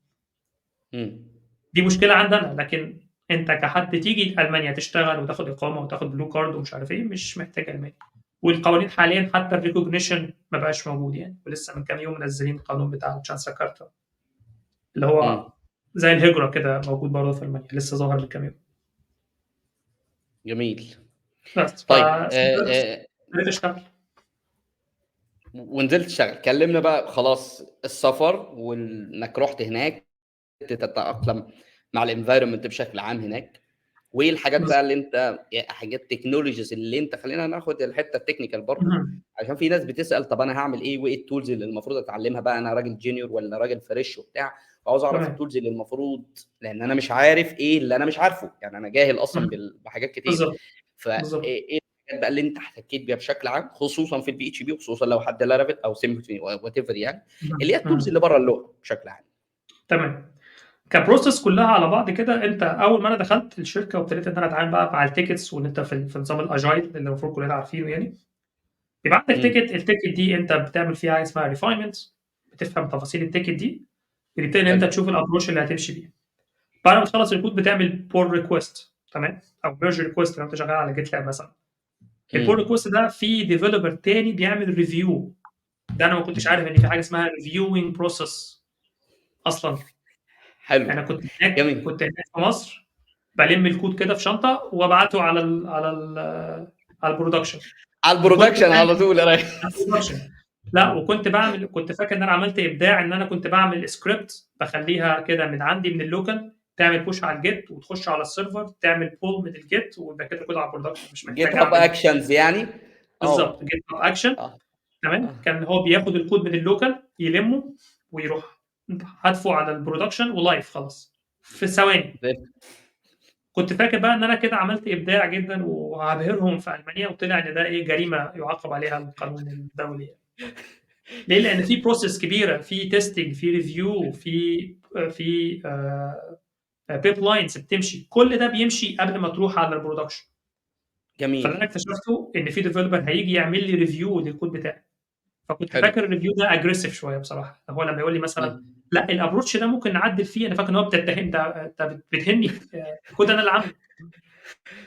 دي مشكلة عندنا، لكن انت كحد تيجي المانيا تشتغل وتاخد اقامه وتاخد blue card ومش عارف ايه، مش محتاج الماني. والقوانين حاليا حتى ال recognition ما بقاش موجود يعني، ولسه من كام يوم منزلين القانون بتاع ال Chancenkarte اللي هو زي الهجرة كده، موجود برضه في المانيا، لسه ظاهر من كام يوم. جميل. بس طيب، ابتديت اشتغل. ونزلت تشتغل. كلمنا بقى خلاص السفر وانك رحت هناك تتأقلم مع ال environment بشكل عام هناك، وايه الحاجات بقى اللي انت، حاجات technologies اللي انت، خلينا ناخد الحتة ال technical برضه، عشان في ناس بتسال طب انا هعمل ايه وايه ال tools اللي المفروض اتعلمها بقى، انا راجل junior ولا راجل fresh وبتاع، وعاوز اعرف ال tools اللي المفروض، لان انا مش عارف ايه اللي انا مش عارفه، يعني انا جاهل اصلا بحاجات كتير. ايه الحاجات بقى اللي انت احتكيت بيها بشكل عام، خصوصا في ال PHP، وخصوصا لو حد Laravel او Symfony whatever، يعني اللي هي ال tools اللي بره اللغة بشكل عام. تمام. ك process كلها على بعض كده، انت اول ما انا دخلت الشركة وابتديت ان انا اتعامل بقى مع ال tickets، وان انت في نظام ال agile اللي المفروض كلنا عارفينه، يعني بيبقى عندك ticket، ال ticket دي انت بتعمل فيها حاجة اسمها refinement، بتفهم تفاصيل ال ticket دي، بتبتدي ان انت تشوف ال approach اللي هتمشي بيه. بعد ما تخلص الكود بتعمل pull request، تمام، او merge request لو انت شغال على GitLab مثلا. ال pull request ده في developer تاني بيعمل review، ده انا ما كنتش عارف ان في حاجة اسمها reviewing process اصلا. انا كنت هناك في مصر بلم الكود كده في شنطه وابعته على ال production. على ال production على طول يا ريس. على ال production. لا، وكنت بعمل، كنت فاكر ان انا عملت ابداع، ان انا كنت بعمل سكريبت بخليها كده من عندي من ال local، تعمل push على ال Git وتخش على ال server تعمل pull من ال Git ويبقى كده كله على ال production، مش محتاج GitHub أعمل. Actions يعني؟ بالظبط، GitHub Action. تمام؟ كان هو بياخد الكود من ال local يلمه ويروح هدفه على ال production و live خلاص في ثواني. كنت فاكر بقى ان انا كده عملت ابداع جدا وهبهرهم في المانيا، وطلع ان ده ايه، جريمة يعاقب عليها القانون الدولي. ليه؟ لان في process كبيرة، في testing، في review، في pipelines بتمشي، كل ده بيمشي قبل ما تروح على ال production. فاللي انا اكتشفته ان في developer هيجي يعمل لي review لل code بتاعي، فكنت فاكر ال review ده aggressive شوية بصراحة. هو لما يقول لي مثلا لا ال approach ده ممكن نعدل فيه، انا فاكر ان هو بتتهم، ده انت بتهني الكود انا اللي عامله.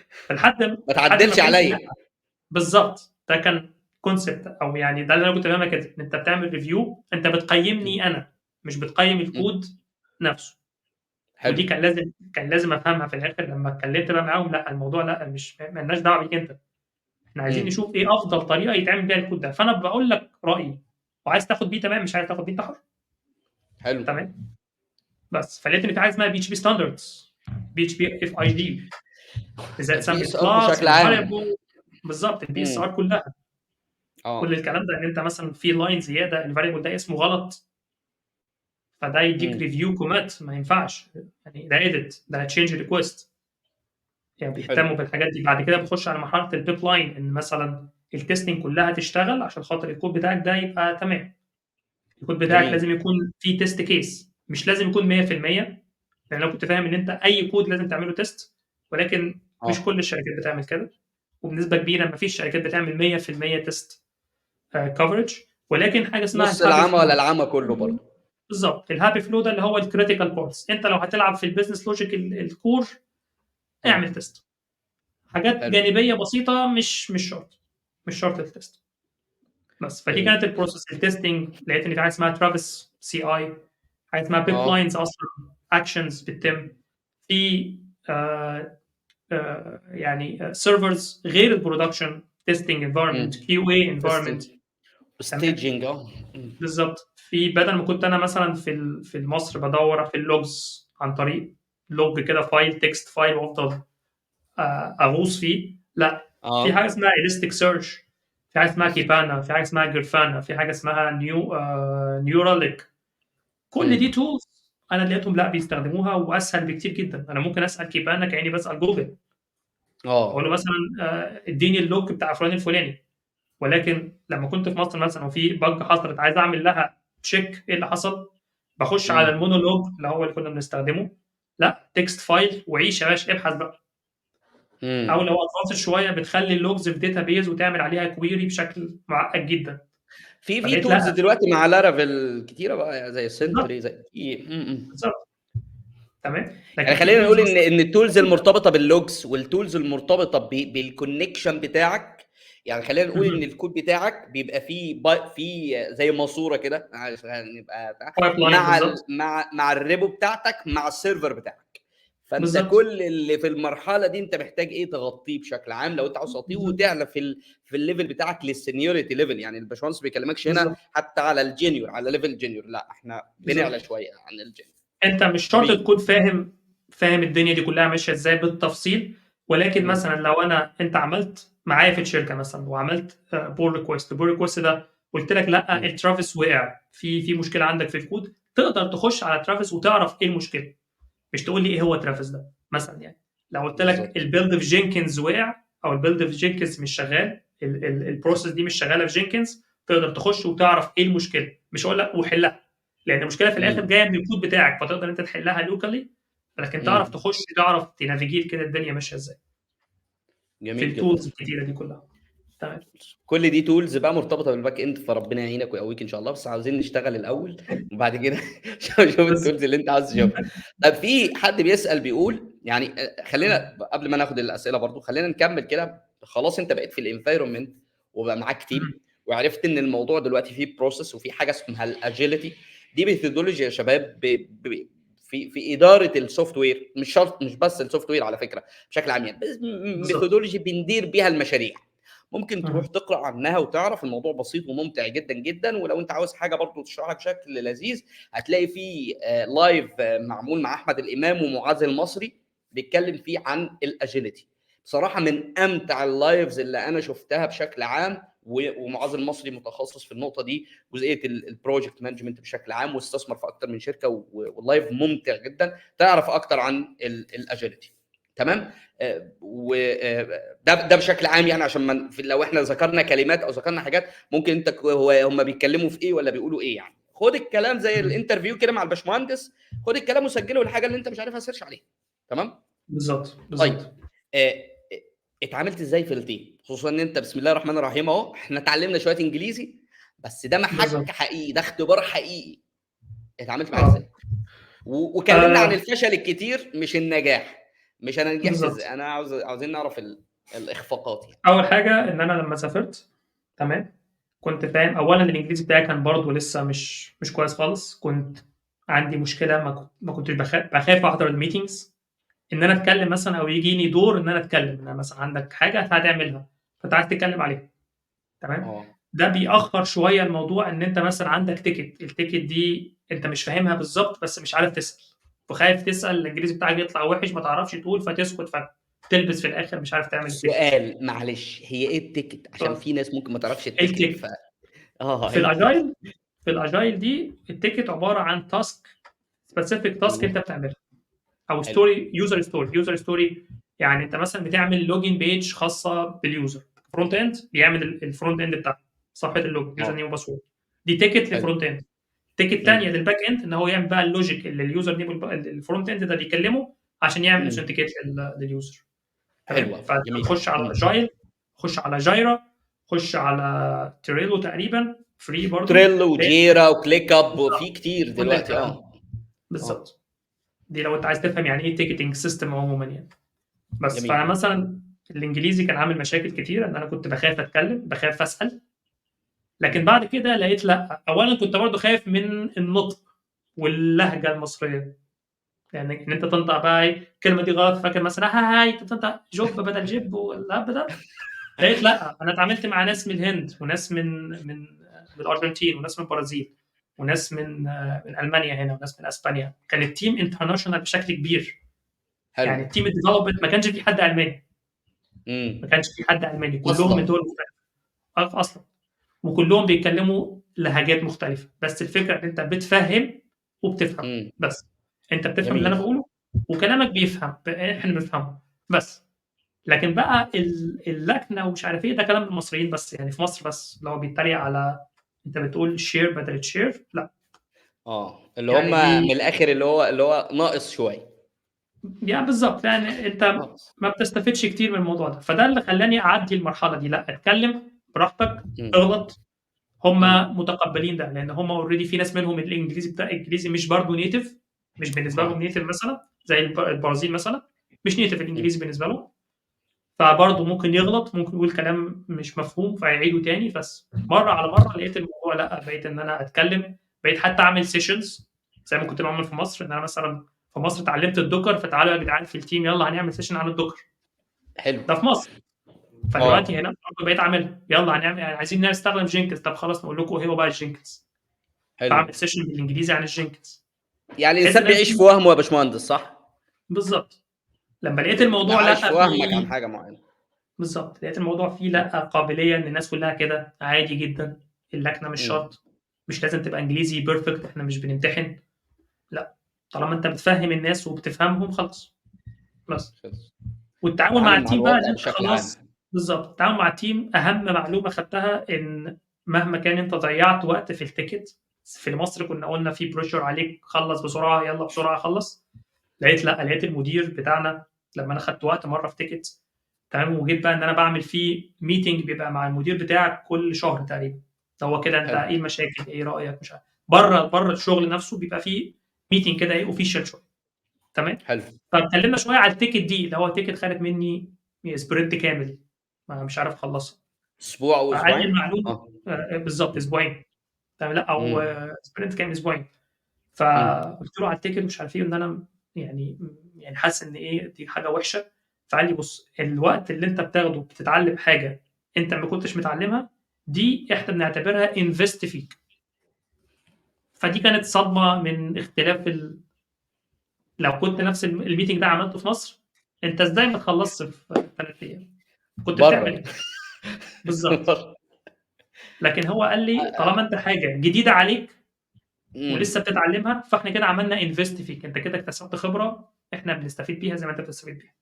فلحد ما تعدلش ما فهمت عليا. لا. بالظبط، ده كان concept، او يعني ده اللي انا كنت فاهمها كده، ان انت بتعمل review، انت بتقيمني انا، مش بتقيم الكود نفسه. ودي كان لازم افهمها في الاخر لما اتكلمت بقى معاهم، لا الموضوع لا، مش مالناش دعوه بيك انت، احنا عايزين نشوف ايه افضل طريقه يتعمل بيها الكود ده، فانا بقول لك رايي وعايز تاخد بيه تمام، مش عايز تاخد بيه انت حر. تمام. بس فلقيت ان في حاجة اسمها بي اتش بي ستاندردز، بي اتش بي اف اي جي، ازاي تسمي ال BSR class، بشكل عام. ال variable. بالظبط، ال BSR كلها. كل الكلام ده ان انت مثلا في line زيادة ال variable ده اسمه غلط، فده يديك review comment، ما ينفعش يعني، ده edit، ده change request، يعني بيهتموا بالحاجات دي. بعد كده بتخش على مرحلة ال pipeline، ان مثلا ال testing كلها تشتغل عشان خاطر الكود بتاعك ده يبقى تمام. الكود بتاعك لازم يكون فيه test case، مش لازم يكون 100%، لان انا كنت فاهم ان انت اي كود لازم تعمله test، ولكن مش كل الشركات بتعمل كده، وبنسبة كبيرة ما فيش شركات بتعمل 100% test coverage، ولكن حاجة اسمها نص العمى ولا العمى كله برضه. بالظبط، ال happy flow ده اللي هو ال critical parts. انت لو هتلعب في ال business logic ال core اعمل test، حاجات جانبيه بسيطة مش شرط، مش شرط ال test بس. فدي كانت ال process. ال testing لقيت ان في حاجة اسمها Travis CI، حاجة اسمها pipelines اصلا، actions بتتم في يعني servers غير ال production، testing environment، QA environment، staging. بالظبط. في بدل ما كنت انا مثلا في مصر بدور في ال logs عن طريق log كده file text file وافضل اغوص فيه، لا في حاجة اسمها Elasticsearch، في حاجة اسمها Kibana، في حاجة اسمها Grafana، في حاجة اسمها New Relic. كل دي tools انا لقيتهم لا بيستخدموها واسهل بكتير جدا. انا ممكن اسال Kibana كاني بسال جوجل، اقول له مثلا اديني ال log بتاع فلان الفلاني. ولكن لما كنت في مصر مثلا وفي bug حصلت عايز اعمل لها check ايه اللي حصل، بخش على ال Monolog اللي هو اللي كنا بنستخدمه، لا text file وعيش يا باشا ابحث بقى. او لو advanced شوية بتخلي ال logs في database وتعمل عليها query بشكل معقد جدا. في tools دلوقتي مع Laravel كتيرة بقى زي Sentry زي بالظبط. تمام. يعني خلينا نقول ان ال tools المرتبطة بال logs وال tools المرتبطة بال connection بتاعك، يعني خلينا نقول ان الكود بتاعك بيبقى فيه فيه زي ماسوره كده عشان نبقى مع مع ال repo بتاعتك مع ال server بتاعك. فانت بالزبط. كل اللي في المرحلة دي انت محتاج ايه تغطيه بشكل عام لو انت عاوز تغطيه وتعلى في ال level بتاعك لل seniority level. يعني الباشمهندس بيكلمكش هنا بالزبط. حتى على ال junior، على level junior، لا احنا بنعلى شوية عن ال junior. انت مش شرط تكون فاهم الدنيا دي كلها ماشية ازاي بالتفصيل، ولكن مثلا لو انت عملت معايا في الشركة مثلا وعملت pull request، ال pull request ده قلت لك لا ال Travis وقع، في مشكلة عندك في الكود، تقدر تخش على Travis وتعرف ايه المشكلة، مش تقول لي ايه هو Travis ده مثلا. يعني لو قلت لك ال build في جينكنز وقع او ال build في جينكنز مش شغال، ال process دي مش شغالة في جينكنز، تقدر تخش وتعرف ايه المشكلة، مش هقول لك وحلها، لان المشكلة في الاخر جاية من الكود بتاعك، فتقدر انت تحلها locally، لكن تعرف تخش تعرف ت navigate كده الدنيا ماشية ازاي. جميل في ال tools الكتيرة دي كلها. تمام. كل دي tools بقى مرتبطة بال back end، فربنا يعينك ويقويك ان شاء الله. بس عاوزين نشتغل الاول وبعد كده شوف ال tools اللي انت عاوز تشوفها. طب في حد بيسال بيقول، يعني خلينا قبل ما ناخد الاسئلة برضو خلينا نكمل كده. خلاص انت بقيت في ال environment وبقى معاك team وعرفت ان الموضوع دلوقتي فيه process وفي حاجة اسمها ال agility. دي methodology يا شباب في ادارة ال software، مش شرط مش بس ال software على فكرة بشكل عام، يعني بس methodology بندير بيها المشاريع. ممكن تروح تقرا عنها وتعرف الموضوع بسيط وممتع جدا جدا. ولو انت عاوز حاجة برضو تشرحها بشكل لذيذ هتلاقي في live معمول مع احمد الامام ومعاذ المصري بيتكلم فيه عن ال agility. بصراحة من امتع ال lives اللي انا شفتها بشكل عام، ومعاذ المصري متخصص في النقطة دي، جزئية ال project management بشكل عام، واستثمر في اكتر من شركة، وال live ممتع جدا تعرف اكتر عن ال agility. تمام. وده بشكل عام يعني، عشان لو احنا ذكرنا كلمات او ذكرنا حاجات ممكن انت هم بيتكلموا في ايه ولا بيقولوا ايه يعني. خد الكلام زي ال interview كده مع الباشمهندس، خد الكلام وسجله، والحاجة اللي انت مش عارفها search عليها. تمام. بالظبط. طيب اتعاملت ازاي في ال team، خصوصا ان انت بسم الله الرحمن الرحيم اهو احنا اتعلمنا شوية انجليزي، بس ده محك حقيقي، ده اختبار حقيقي. اتعاملت معاه ازاي؟ وكلمنا عن الفشل الكتير مش النجاح، مش انا نجحت ازاي، انا عاوزين نعرف الاخفاقات يعني. اول حاجة ان انا لما سافرت، تمام، كنت فاهم اولا الانجليزي بتاعي كان برضه لسه مش كويس خالص. كنت عندي مشكلة، ما كنتش بخاف احضر ال meetings، ان انا اتكلم مثلا او يجيني دور ان انا اتكلم، ان مثلا عندك حاجة هتعملها فانت عايز تتكلم عليها. تمام. ده بيأخر شوية الموضوع، ان انت مثلا عندك ticket، ال ticket دي انت مش فاهمها بالظبط بس مش عارف تسال، وخايف تسال الانجليزي بتاعك يطلع وحش ما تعرفش تقول، فتسكت فتلبس في الاخر مش عارف تعمل. سؤال معلش، هي ايه ال ticket؟ عشان في ناس ممكن ما تعرفش ال ticket. في ال agile، في ال agile دي ال ticket عبارة عن task، specific task انت بتعملها، او story، user story. user story يعني انت مثلا بتعمل login page خاصة بال user، front end بيعمل ال front end بتاعته، صفحة ال login، username و password، دي ticket لل front end. ticket ثانية لل back end ان هو يعمل بقى ال logic اللي ال username ال front end ده بيكلمه عشان يعمل authenticate لل user. حلوة. فتخش على Agile، خش على Jira، خش على Trello تقريبا free برضه، Trello و Jira و ClickUp وفي كتير دلوقتي. بالظبط. دي لو انت عايز تفهم يعني ايه ticketing system عموما يعني. بس جميل. فانا مثلا الانجليزي كان عامل مشاكل كتير، ان انا كنت بخاف اتكلم، بخاف اسال. لكن بعد كده لقيت لا، اولا كنت برضو خايف من النطق واللهجه المصرية، يعني ان انت تنطق بقى الكلمة دي غلط، فاكر مثلا هاي انت تنطق job بدل جيب والهب ده. لقيت لا، انا اتعاملت مع ناس من الهند وناس من من الارجنتين وناس من البرازيل وناس من المانيا هنا وناس من اسبانيا. كان ال team international بشكل كبير. حلو. يعني ال team ال development ما كانش في حد الماني، ما كانش في حد الماني، كلهم من دول مختلفة اصلا، وكلهم بيتكلموا لهجات مختلفة. بس الفكرة ان انت بتفهم وبتفهم. بس انت بتفهم. جميل. اللي انا بقوله وكلامك بيفهم، احنا بنفهمه بس. لكن بقى اللكنة ومش عارف ايه، ده كلام المصريين بس، يعني في مصر بس، لو بيتريق على انت بتقول share بدل chair، لا. اللي يعني هم من الاخر اللي هو ناقص شوية يعني. بالظبط، يعني انت ما بتستفدش كتير من الموضوع ده. فده اللي خلاني اعدي المرحلة دي، لا اتكلم براحتك، اغلط، هم متقبلين ده، لان هم already في ناس منهم الانجليزي بتاع الانجليزي مش برضه native، مش بالنسبة لهم native مثلا، زي البرازيل مثلا مش native الانجليزي بالنسبة لهم، فبرضه ممكن يغلط، ممكن يقول كلام مش مفهوم فيعيده تاني. بس مرة على مرة لقيت الموضوع لا، بقيت ان انا اتكلم، بقيت حتى اعمل sessions زي ما كنت بعمل في مصر. ان انا مثلا في مصر اتعلمت ال Docker، فتعالوا يا جدعان في ال team يلا هنعمل session عن ال Docker. حلو. ده في مصر. فدلوقتي هنا بقيت اعملها، يلا هنعمل، يعني عايزين نستخدم Jenkins، طب خلاص نقول لكم ايه هو بقى ال Jenkins. حلو. بعمل session بالانجليزي عن ال Jenkins. يعني الانسان بيعيش في وهمه يا باشمهندس، صح؟ بالظبط. لما لقيت الموضوع لا، عايش في وهمك عن حاجة معينة. بالظبط، لقيت الموضوع فيه لا قابلية ان الناس كلها كده عادي جدا، اللكنة مش شرط، مش لازم تبقى انجليزي perfect، احنا مش بنمتحن، لا، طالما انت بتفهم الناس وبتفهمهم خلاص. بس والتعامل مع ال team بقى خلاص. بالظبط، التعامل مع ال team اهم معلومة خدتها، ان مهما كان انت ضيعت وقت في ال ticket، في مصر كنا قلنا في pressure عليك، خلص بسرعة، يلا بسرعة خلص. لقيت لا، لقيت المدير بتاعنا لما انا خدت وقت مرة في ticket، تمام، وجيت بقى ان انا بعمل فيه meeting بيبقى مع المدير بتاعك كل شهر تقريبا، هو كده انت ايه المشاكل، ايه رايك، مش عارف، بره الشغل نفسه بيبقى فيه meeting كده ايه official شوية. تمام. حلو. فاتكلمنا شوية على ال ticket دي، اللي هو ticket خدت مني sprint كامل ما مش عارف اخلصها، اسبوع او اسبوعين المعلومة. بالظبط اسبوعين. تمام. لا او sprint كام، اسبوعين. فقلت له على ال ticket مش عارف ايه، ان انا يعني حاسس ان ايه دي حاجة وحشة. فقال لي بص، الوقت اللي انت بتاخده بتتعلم حاجة انت ما كنتش متعلمها دي، احنا بنعتبرها invest فيك. فدي كانت صدمة من اختلاف لو كنت نفس ال meeting ده عملته في مصر، انت ازاي ما تخلصش في 3 ايام كنت بتعمل ايه؟ بالظبط. لكن هو قال لي طالما انت حاجة جديدة عليك ولسه بتتعلمها، فاحنا كده عملنا invest فيك، انت كده اكتسبت خبره احنا بنستفيد بيها زي ما انت بتستفيد بيها.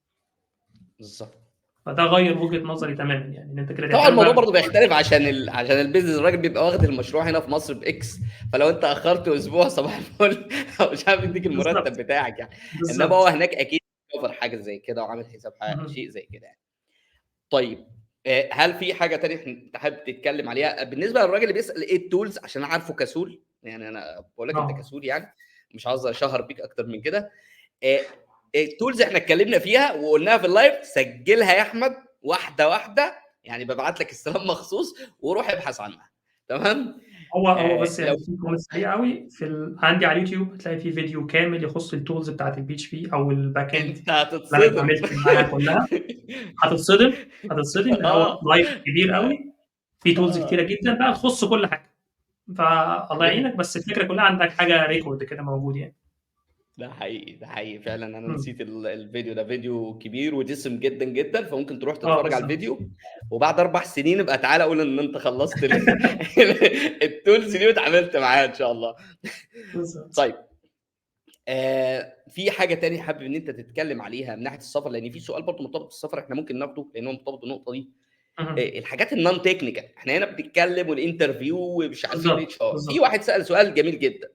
بالظبط. فده غير وجهه نظري تماما، يعني ان انت كده طبعا الموضوع برضه بيختلف عشان عشان ال business، الراجل بيبقى واخد المشروع هنا في مصر ب X، فلو انت اخرت اسبوع صباح الفل مش عارف يديك المرتب بتاعك يعني. انما هو هناك اكيد cover حاجة زي كده وعامل حساب شيء زي كده يعني. طيب هل في حاجة تانية انت حابب تتكلم عليها بالنسبة للراجل اللي بيسال ايه ال tools؟ عشان انا عارفه كسول، يعني انا بقول لك انت كسول، يعني مش عاوز اشهر بيك اكتر من كده. ال tools احنا اتكلمنا فيها وقلناها في ال live، سجلها يا احمد واحدة واحدة، يعني ببعت لك السلام مخصوص وروح ابحث عنها. تمام. هو بس يعني في comment سريع قوي في عندي على اليوتيوب هتلاقي في فيديو كامل يخص ال tools بتاعت ال PHP او ال back end. انت هتتصدم، عملت معاها كلها هتتصدم ان هو live كبير قوي في tools كتيرة جدا بقى تخص كل حاجة. فالله يعينك، بس الفكرة كلها عندك حاجة record كده موجود يعني. ده حقيقي، ده حقيقي فعلا. انا نسيت الفيديو ده، فيديو كبير ودسم جدا جدا، فممكن تروح تتفرج على الفيديو وبعد 4 سنين ابقى تعالى قول ان انت خلصت ال tools دي واتعاملت معاها ان شاء الله. طيب في حاجة تاني حابب ان انت تتكلم عليها من ناحية السفر؟ لان في سؤال برضه مرتبط بالسفر احنا ممكن ناخده لان هو مرتبط بالنقطة دي. الحاجات ال non technical احنا هنا بنتكلم وال interview ومش عارف ايه. في واحد سال سؤال جميل جدا،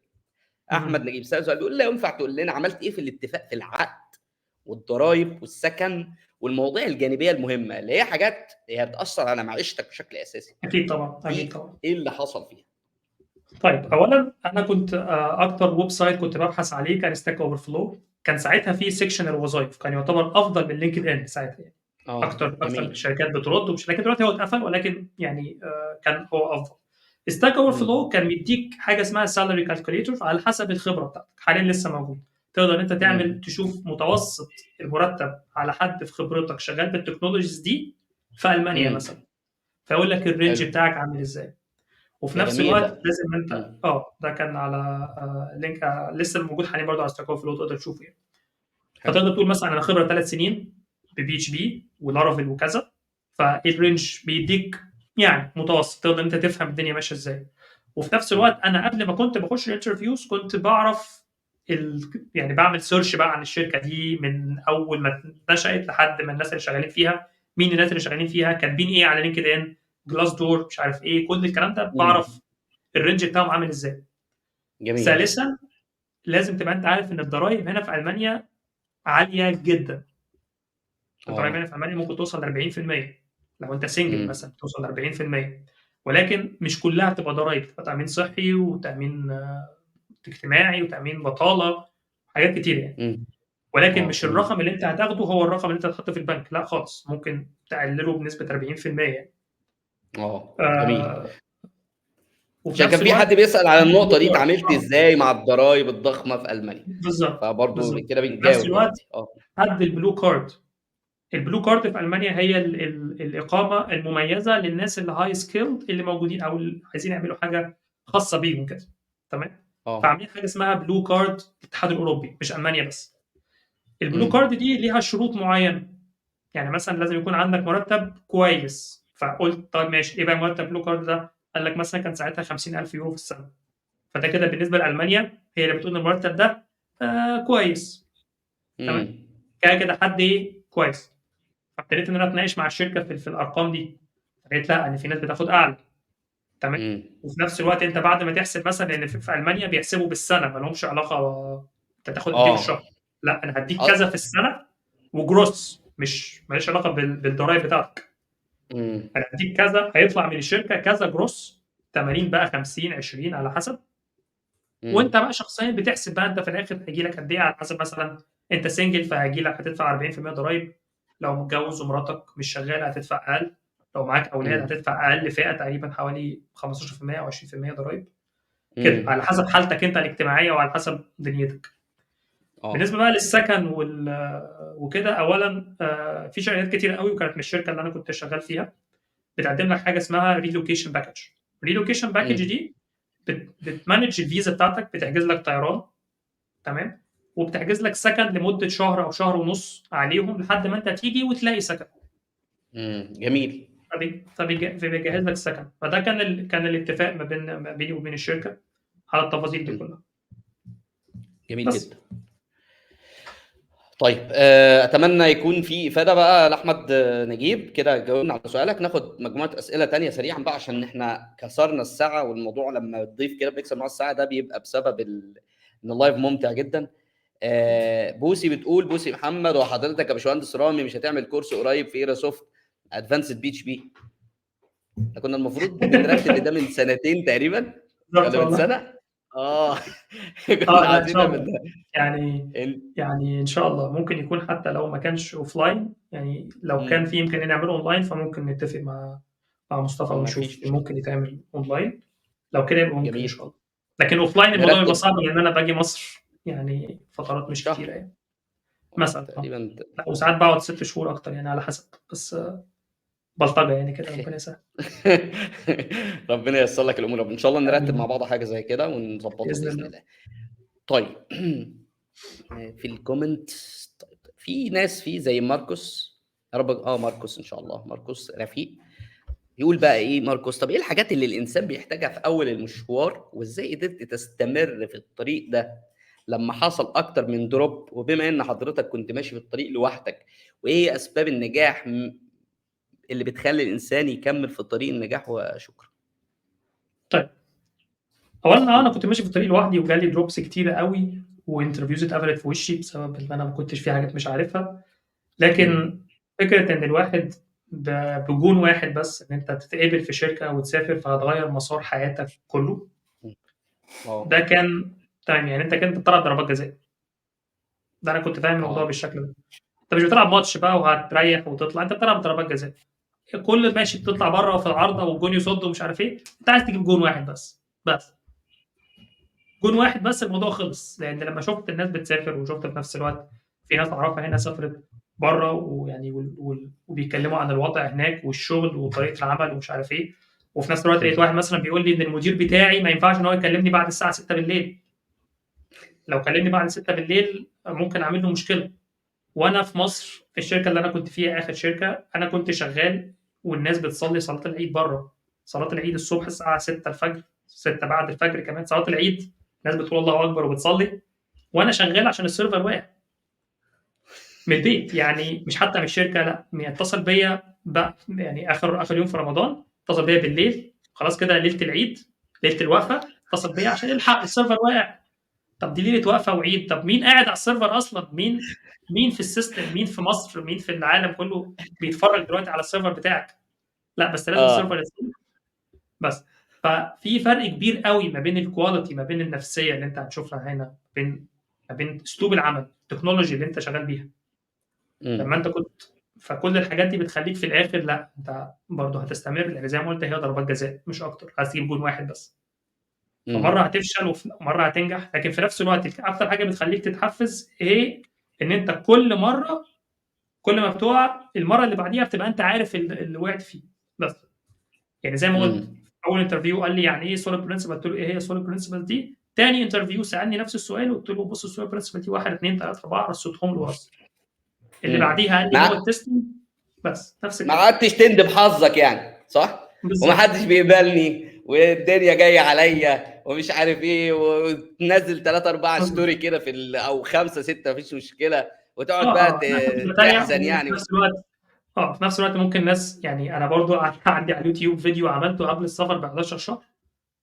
احمد نجيب سال سؤال بيقول لا ينفع تقول لنا عملت ايه في الاتفاق في العقد والضرايب والسكن والمواضيع الجانبية المهمة اللي هي حاجات هي بتاثر على معيشتك بشكل اساسي. اكيد طبعا، اكيد دي طبعا. ايه اللي حصل فيها؟ طيب اولا انا كنت اكتر website كنت ببحث عليه كان Stack Overflow. كان ساعتها في section الوظائف كان يعتبر افضل من LinkedIn ساعتها يعني. اكتر جميل. شركات بترد ومش، لكن دلوقتي هو اتقفل، ولكن يعني كان هو افضل. Stack Overflow كان بيديك حاجة اسمها salary calculator على حسب الخبرة بتاعتك، حاليا لسه موجود. تقدر ان انت تعمل تشوف متوسط المرتب على حد في خبرتك شغال بال technologies دي في المانيا مثلا، فيقول لك ال range بتاعك عامل ازاي. وفي ده نفس جميل الوقت ده. لازم انت ده كان على link لسه موجود حاليا برضه على Stack Overflow تقدر تشوفه يعني. فتقدر تقول مثلا انا خبره 3 سنين ب PHP و Laravel وكذا، فال range بيديك يعني متوسط تقدر انت تفهم الدنيا ماشية ازاي. وفي نفس الوقت انا قبل ما كنت بخش ال interviews كنت بعرف يعني بعمل search بقى عن الشركة دي من اول ما نشات لحد ما الناس اللي شغالين فيها، مين الناس اللي شغالين فيها، كاتبين ايه على LinkedIn، Glassdoor، مش عارف ايه، كل الكلام ده بعرف ال range بتاعهم عامل ازاي. جميل. ثالثا لازم تبقى انت عارف ان الضرايب هنا في المانيا عالية جدا. الضرايب هنا في المانيا ممكن توصل ل 40% لو انت single مثلا، توصل ل 40%، ولكن مش كلها بتبقى ضرايب، بتبقى تامين صحي وتامين اجتماعي وتامين بطاله، حاجات كتير يعني. ولكن مش الرقم اللي انت هتاخده هو الرقم اللي انت هتحطه في البنك، لا خالص، ممكن تقلله بنسبة 40% يعني. جميل. عشان كان في حد بيسأل على النقطة دي، اتعاملت ازاي مع الضرايب الضخمة في ألمانيا؟ بالظبط. فبرضه كده بنجاوب. في نفس الوقت حد ال blue card. ال blue card في ألمانيا هي الإقامة المميزة للناس اللي high skilled اللي موجودين أو اللي عايزين يعملوا حاجة خاصة بيهم كده، تمام؟ فعاملين حاجة اسمها blue card الاتحاد الأوروبي، مش ألمانيا بس. ال blue card دي ليها شروط معينة، يعني مثلا لازم يكون عندك مرتب كويس. فقلت طيب ماشي، ايه بقى مرتب blue card ده؟ قال لك مثلا كان ساعتها 50,000 يورو في السنة. فده كده بالنسبة لالمانيا هي اللي بتقول ان المرتب ده كويس، تمام؟ كده حد ايه كويس. فابتديت ان انا اتناقش مع الشركة في الارقام دي، لقيت لا ان في ناس بتاخد اعلى، تمام؟ وفي نفس الوقت انت بعد ما تحسب مثلا، لان في المانيا بيحسبوا بالسنة، ما لهمش علاقة انت تاخد قد ايه في الشهر، لا انا هديك كذا في السنة و gross، مش ماليش علاقة بالضرايب بتاعتك. انا هديك كذا، هيطلع من الشركة كذا gross، 80 بقى 50 20 على حسب. وانت بقى شخصيا بتحسب بقى انت في الاخر هيجي لك قد ايه على حسب، مثلا انت single فهيجي لك هتدفع 40% ضرايب، لو متجوز ومراتك مش شغالة هتدفع اقل، لو معاك اولاد هتدفع اقل فئة تقريبا حوالي 15% او 20% ضرايب كده، على حسب حالتك انت الاجتماعية وعلى حسب دنيتك. بالنسبة بقى للسكن وكده، اولا في شركات كتير قوي، وكانت من الشركة اللي انا كنت شغال فيها بتقدم لك حاجة اسمها relocation package. relocation package دي بت manage الفيزا بتاعتك، بتحجز لك طيران، تمام، وبتحجز لك سكن لمدة شهر او شهر ونص عليهم لحد ما انت تيجي وتلاقي سكن. جميل. فبيجهز لك سكن. فده كان كان الاتفاق ما بيني وبين الشركة على التفاصيل دي كلها. جميل جدا. طيب اتمنى يكون في افاده بقى لاحمد نجيب، كده جاوبنا على سؤالك. ناخد مجموعة اسئلة تانية سريعا بقى عشان احنا كسرنا الساعة، والموضوع لما تضيف كده بيكسر مع الساعة ده بيبقى بسبب ان ال live ممتع جدا. بوسي بتقول، بوسي محمد، وحضرتك يا باشمهندس رامي مش هتعمل كورس قريب في ايراسوفت advanced PHP؟ احنا كنا المفروض بنرتب ده من سنتين تقريبا ولا من سنة. كنا عايزين نعمل ده يعني ان شاء الله ممكن يكون حتى لو ما كانش offline، يعني لو كان في امكانية نعمله اونلاين فممكن نتفق مع مصطفى ونشوف ممكن يتعمل اونلاين، لو كده يبقى ممكن ان شاء الله. لكن offline الموضوع يبقى صعب لان انا باجي مصر يعني فترات مش كتيرة يعني مثلا تقريبا، وساعات بقعد 6 شهور اكتر يعني على حسب، بس بلطجه يعني كده، ربنا يسهل. ربنا ييسر لك الامور، ان شاء الله نرتب مع بعض حاجة زي كده ونظبطها باذن الله. طيب في ال comment، طيب في ناس في زي ماركوس، يا رب ماركوس ان شاء الله، ماركوس رفيق يقول بقى ايه ماركوس؟ طب ايه الحاجات اللي الانسان بيحتاجها في اول المشوار، وازاي قدرت تستمر في الطريق ده لما حصل اكتر من drop، وبما ان حضرتك كنت ماشي في الطريق لوحدك، وايه اسباب النجاح اللي بتخلي الانسان يكمل في طريق النجاح؟ وشكرا. طيب اولا انا كنت ماشي في الطريق لوحدي وجالي drops كتيرة قوي، و interviews اتقفلت في وشي بسبب ان انا ما كنتش في حاجات مش عارفها. لكن فكرة ان الواحد بجون واحد بس، ان انت تتقابل في شركة وتسافر فهتغير مسار حياتك كله، ده كان تمام. يعني انت كنت بتلعب ضربات جزاء، ده انا كنت فاهم الموضوع بالشكل ده. انت مش بتلعب ماتش بقى وهتريح وتطلع، انت بتلعب ضربات جزاء، كل ماشي بتطلع بره وفي العارضة والجون يصد ومش عارف ايه، انت عايز تجيب جون واحد بس، بس جون واحد بس، الموضوع خلص. لان لما شفت الناس بتسافر، وشفت في نفس الوقت في ناس اعرفها هنا سافرت بره، ويعني وبيتكلموا عن الوضع هناك والشغل وطريقه العمل ومش عارف ايه، وفي نفس الوقت لقيت واحد مثلا بيقول لي ان المدير بتاعي ما ينفعش ان هو يكلمني بعد الساعة 6 بالليل، لو كلمني بعد 6 بالليل ممكن اعمل له مشكلة. وانا في مصر في الشركة اللي انا كنت فيها اخر شركة، انا كنت شغال والناس بتصلي صلاة العيد بره، صلاة العيد الصبح الساعة 6 الفجر، 6 بعد الفجر كمان صلاة العيد، الناس بتقول الله اكبر وبتصلي، وانا شغال عشان ال server واقع من البيت، يعني مش حتى من الشركة، لا اتصل بيا بقى يعني اخر يوم في رمضان، اتصل بيا بالليل خلاص كده ليلة العيد ليلة الوقفة، اتصل بيا عشان الحق ال server واقع. طب دي ليلة وقفه وعيد، طب مين قاعد على ال server اصلا؟ مين في ال system؟ مين في مصر؟ مين في العالم كله بيتفرج دلوقتي على ال server بتاعك؟ لا بس لازم ال server يتصلح بس. ففي فرق كبير قوي ما بين ال quality، ما بين النفسية اللي انت هتشوفها هنا، ما بين اسلوب العمل، ال technology اللي انت شغال بيها لما انت كنت، فكل الحاجات دي بتخليك في الاخر لا انت برضه هتستمر، لان زي ما قلت هي ضربات جزاء مش اكتر، عايز تجيب جون واحد بس، فمره هتفشل ومرة هتنجح. لكن في نفس الوقت اكتر حاجة بتخليك تتحفز ايه؟ ان انت كل مرة، كل ما بتقع المرة اللي بعديها بتبقى انت عارف اللي وقعت فيه بس. يعني زي ما قلت اول interview قال لي يعني ايه SOLID principle، قلت له ايه هي SOLID principle دي. تاني interview سالني نفس السؤال وقلت له بص ال SOLID principle دي 1 2 3 4، رصيتهم له رص. اللي بعديها قال لي هو ال testing بس نفس الكلام. ما قعدتش تندب حظك يعني، صح؟ وما حدش بيقبلني والدنيا جاية عليا ومش عارف ايه، وتنزل 3 4 story كده في او 5 6 مفيش مشكلة، وتقعد بقى تحزن يعني. في نفس الوقت في نفس الوقت ممكن ناس، يعني انا برضو عندي على اليوتيوب فيديو عملته قبل السفر ب 11 شهر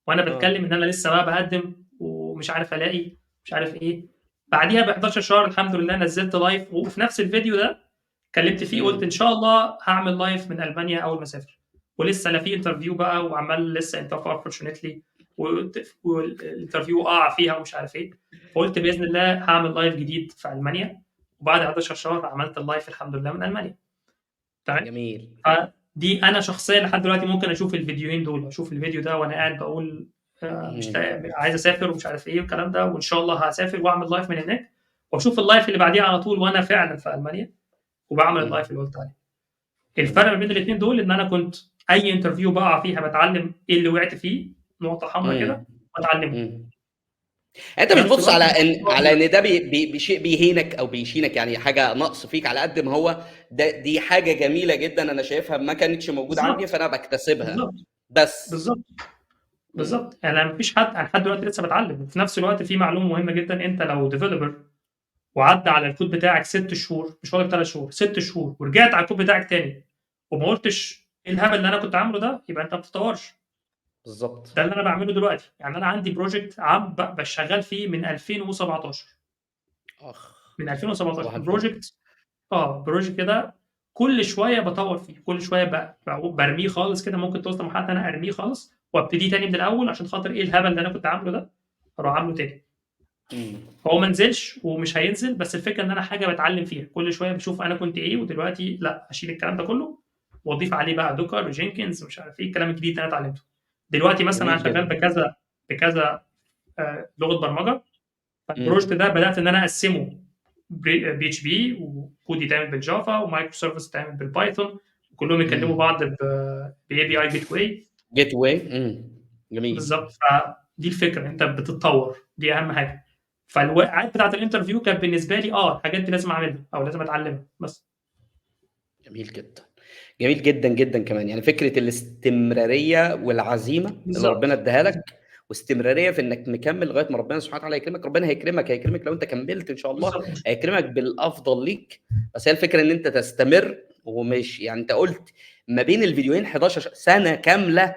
وانا بتكلم ان انا لسه بقى بقدم ومش عارف الاقي مش عارف ايه. بعديها ب 11 شهر الحمد لله نزلت live، وفي نفس الفيديو ده اتكلمت فيه قلت ان شاء الله هعمل live من المانيا اول ما اسافر، ولسه لا في interview بقى، وعمال لسه interview unfortunately وال interview قع فيها ومش عارف ايه. فقلت باذن الله هعمل live جديد في المانيا، وبعد 11 شهر عملت ال live الحمد لله من المانيا. تمام، جميل. فدي انا شخصيا لحد دلوقتي ممكن اشوف الفيديوهين دول، اشوف الفيديو ده وانا قاعد بقول مش عايز اسافر ومش عارف ايه والكلام ده، وان شاء الله هسافر واعمل live من هناك، واشوف ال live اللي بعديه على طول وانا فعلا في المانيا وبعمل ال live اللي قلت عليه. الفرق ما بين الاثنين دول ان انا كنت اي interview بقع فيها بتعلم ايه اللي وقعت فيه، نقطة حمراء كده واتعلمه. انت مش بتبص على ان على ان ده بشيء بيهينك او بيشينك، يعني حاجة نقص فيك، على قد ما هو ده دي حاجة جميلة جدا انا شايفها ما كانتش موجودة عندي فانا بكتسبها. بالزبط. بس بالظبط يعني مفيش حد، انا لحد دلوقتي لسه بتعلم. وفي نفس الوقت في معلومة مهمة جدا، انت لو developer وعدى على الكود بتاعك 6 شهور، مش هقول لك 3 شهور، 6 شهور، ورجعت على الكود بتاعك تاني وما قلتش ايه الهبل اللي انا كنت عامله ده، يبقى انت ما بتطورش. بالظبط، ده اللي انا بعمله دلوقتي. يعني انا عندي project عم بشتغل فيه من 2017. من 2017 project، project كده كل شوية بطور فيه، كل شوية برميه خالص كده، ممكن توصل لمرحلة انا ارميه خالص وابتدي تاني من الاول عشان خاطر ايه الهبل اللي انا كنت عامله ده اروح عامله تاني. هو ما نزلش ومش هينزل، بس الفكرة ان انا حاجة بتعلم فيها كل شوية، بشوف انا كنت ايه ودلوقتي لا اشيل الكلام ده كله واضيف عليه بقى Docker و Jenkins ومش عارف ايه الكلام الجديد اللي انا اتعلمته دلوقتي. مثلا انا شغال بكذا لغة برمجة، فال project ده بدات ان انا اقسمه PHP وكود يتعمل بال Java و microservice يتعمل بال Python، وكلهم يكلموا بعض ب API gateway. جميل. بالظبط، فدي الفكرة، انت بتتطور، دي اهم حاجة. فالوقعات بتاعت ال interview كانت بالنسبة لي الحاجات دي لازم اعملها او لازم اتعلمها بس. جميل جدا، جميل جدا جدا. كمان يعني فكرة الاستمرارية والعزيمة اللي ربنا اداها لك، واستمراريه في انك مكمل لغاية ما ربنا سبحانه وتعالى يكرمك. ربنا هيكرمك لو انت كملت ان شاء الله. بالزبط. هيكرمك بالافضل ليك. بس هي الفكرة ان انت تستمر، ومش يعني انت قلت ما بين الفيديوهين 11 سنة كاملة،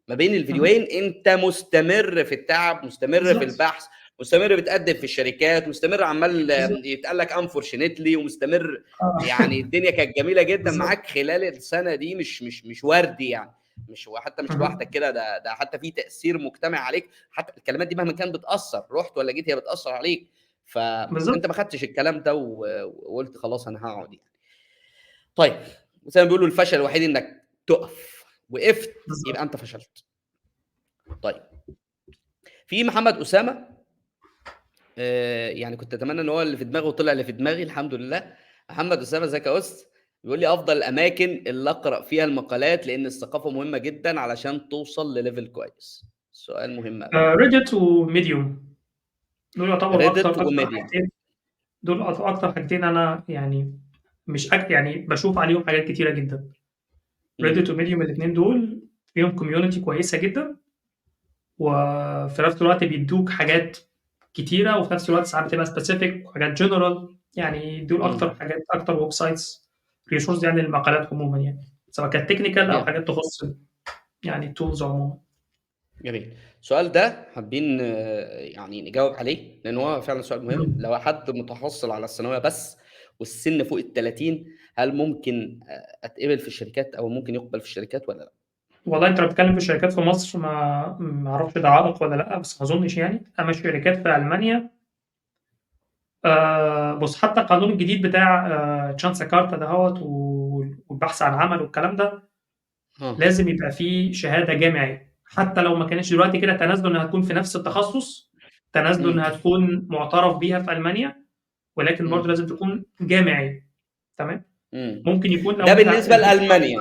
ما بين الفيديوهين انت مستمر في التعب، مستمر في البحث، مستمر بتقدم في الشركات، مستمر عمال بالضبط. يتقال لك unfortunately، ومستمر آه. يعني الدنيا كانت جميلة جدًا بالضبط. معاك خلال السنة دي، مش وردي يعني، مش وحتى مش اهم. لوحدك كده، ده حتى في تأثير مجتمعي عليك، حتى الكلمات دي مهما كان بتأثّر، رُحت والّا جيت هي بتأثّر عليك، فأنت بالضبط. ما خدتش الكلام ده وقُلت خلاص أنا هاقعد يعني. طيب، زي ما بيقولوا الفشل الوحيد إنك تُقف، وقفت بالضبط. يبقى أنت فشلت. طيب. في محمد أسامة، يعني كنت أتمنى إن هو اللي في دماغه طلع اللي في دماغي الحمد لله. محمد أسامة ازيك يا أُس؟ بيقول لي أفضل الأماكن اللي أقرأ فيها المقالات لإن الثقافة مهمة جدًا علشان توصل لlevel كويس. سؤال مهم أوي. Reddit وMedium دول يعتبروا Reddit أكتر وMedium. حاجتين، دول أكتر حاجتين أنا يعني مش يعني باشوف عليهم حاجات كتيرة جدًا. Reddit وMedium الاتنين دول فيهم community كويسة جدًا، وفي نفس الوقت بيدوك حاجات كتيرة، وفي نفس الوقت ساعات بتبقى specific وحاجات general، يعني دول أكتر حاجات، أكتر websites resource يعني للمقالات عموماً، سواء كانت technical أو حاجات تخص tools عموماً. جميل. السؤال ده حابين نجاوب عليه لأن هو فعلاً سؤال مهم. لو حد متحصل على الثانوية بس والسن فوق التلاتين، هل ممكن أتقبل في الشركات أو ممكن يقبل في الشركات ولا لا؟ والله أنت لو بتتكلم في الشركات في مصر ما أعرفش ده عائق ولا لأ، بس ما أظنش يعني. أما الشركات في ألمانيا، حتى القانون الجديد بتاع Chancenkarte دهوت والبحث عن عمل والكلام ده، لازم يبقى فيه شهادة جامعية، حتى لو ما كانتش دلوقتي كده تنازلوا إنها تكون في نفس التخصص، تنازلوا إنها تكون معترف بيها في ألمانيا، ولكن برضه لازم تكون جامعية. تمام؟ ممكن يكون لو ده أنت بالنسبة لألمانيا.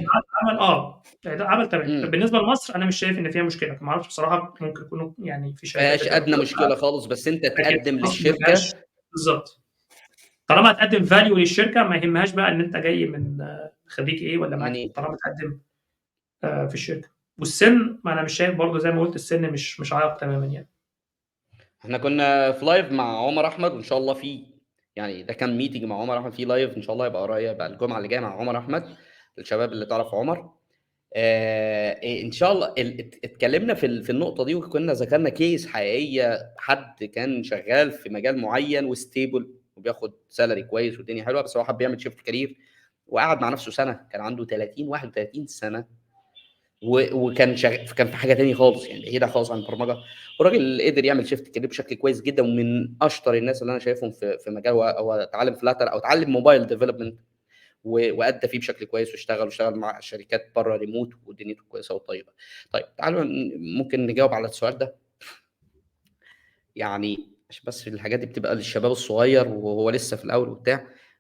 عمل، ده عمل تمام. طب بالنسبة لمصر أنا مش شايف إن فيها مشكلة، ما أعرفش بصراحة، ممكن يكونوا في شركات مفيهاش أدنى بتعمل مشكلة خالص، بس أنت لكن تقدم في مصر ما للشركة. فيهاش. بالظبط. طالما هتقدم فاليو للشركة ما يهمهاش بقى إن أنت جاي من خريج إيه ولا معاك، منين. طالما تقدم في الشركة. والسن ما أنا مش شايف برضه زي ما قلت السن مش عائق تماما. إحنا كنا في لايف مع عمر أحمد، وإن شاء الله في ده كان ميتنج مع عمر أحمد في لايف إن شاء الله يبقى قريب بقى الجمعة اللي جاية مع عمر أحمد، الشباب اللي تعرف عمر. إن شاء الله اتكلمنا في النقطة دي، وكنا ذكرنا كيس حقيقية، حد كان شغال في مجال معين وستيبل وبياخد سالري كويس والدنيا حلوة، بس هو حب يعمل شيفت كارير وقعد مع نفسه سنة، كان عنده 31 سنة، وكان كان في حاجة تانية خالص، بعيدة خالص عن البرمجة، والراجل قدر يعمل شيفت كارير بشكل كويس جدا، ومن أشطر الناس اللي أنا شايفهم في مجال، هو اتعلم فلاتر أو اتعلم موبايل ديفلوبمنت وأدى فيه بشكل كويس، واشتغل مع شركات بره ريموت ودنيته كويسة وطيبة. طيب تعالوا ممكن نجاوب على السؤال ده، عشان بس الحاجات دي بتبقى للشباب الصغير وهو لسه في الأول.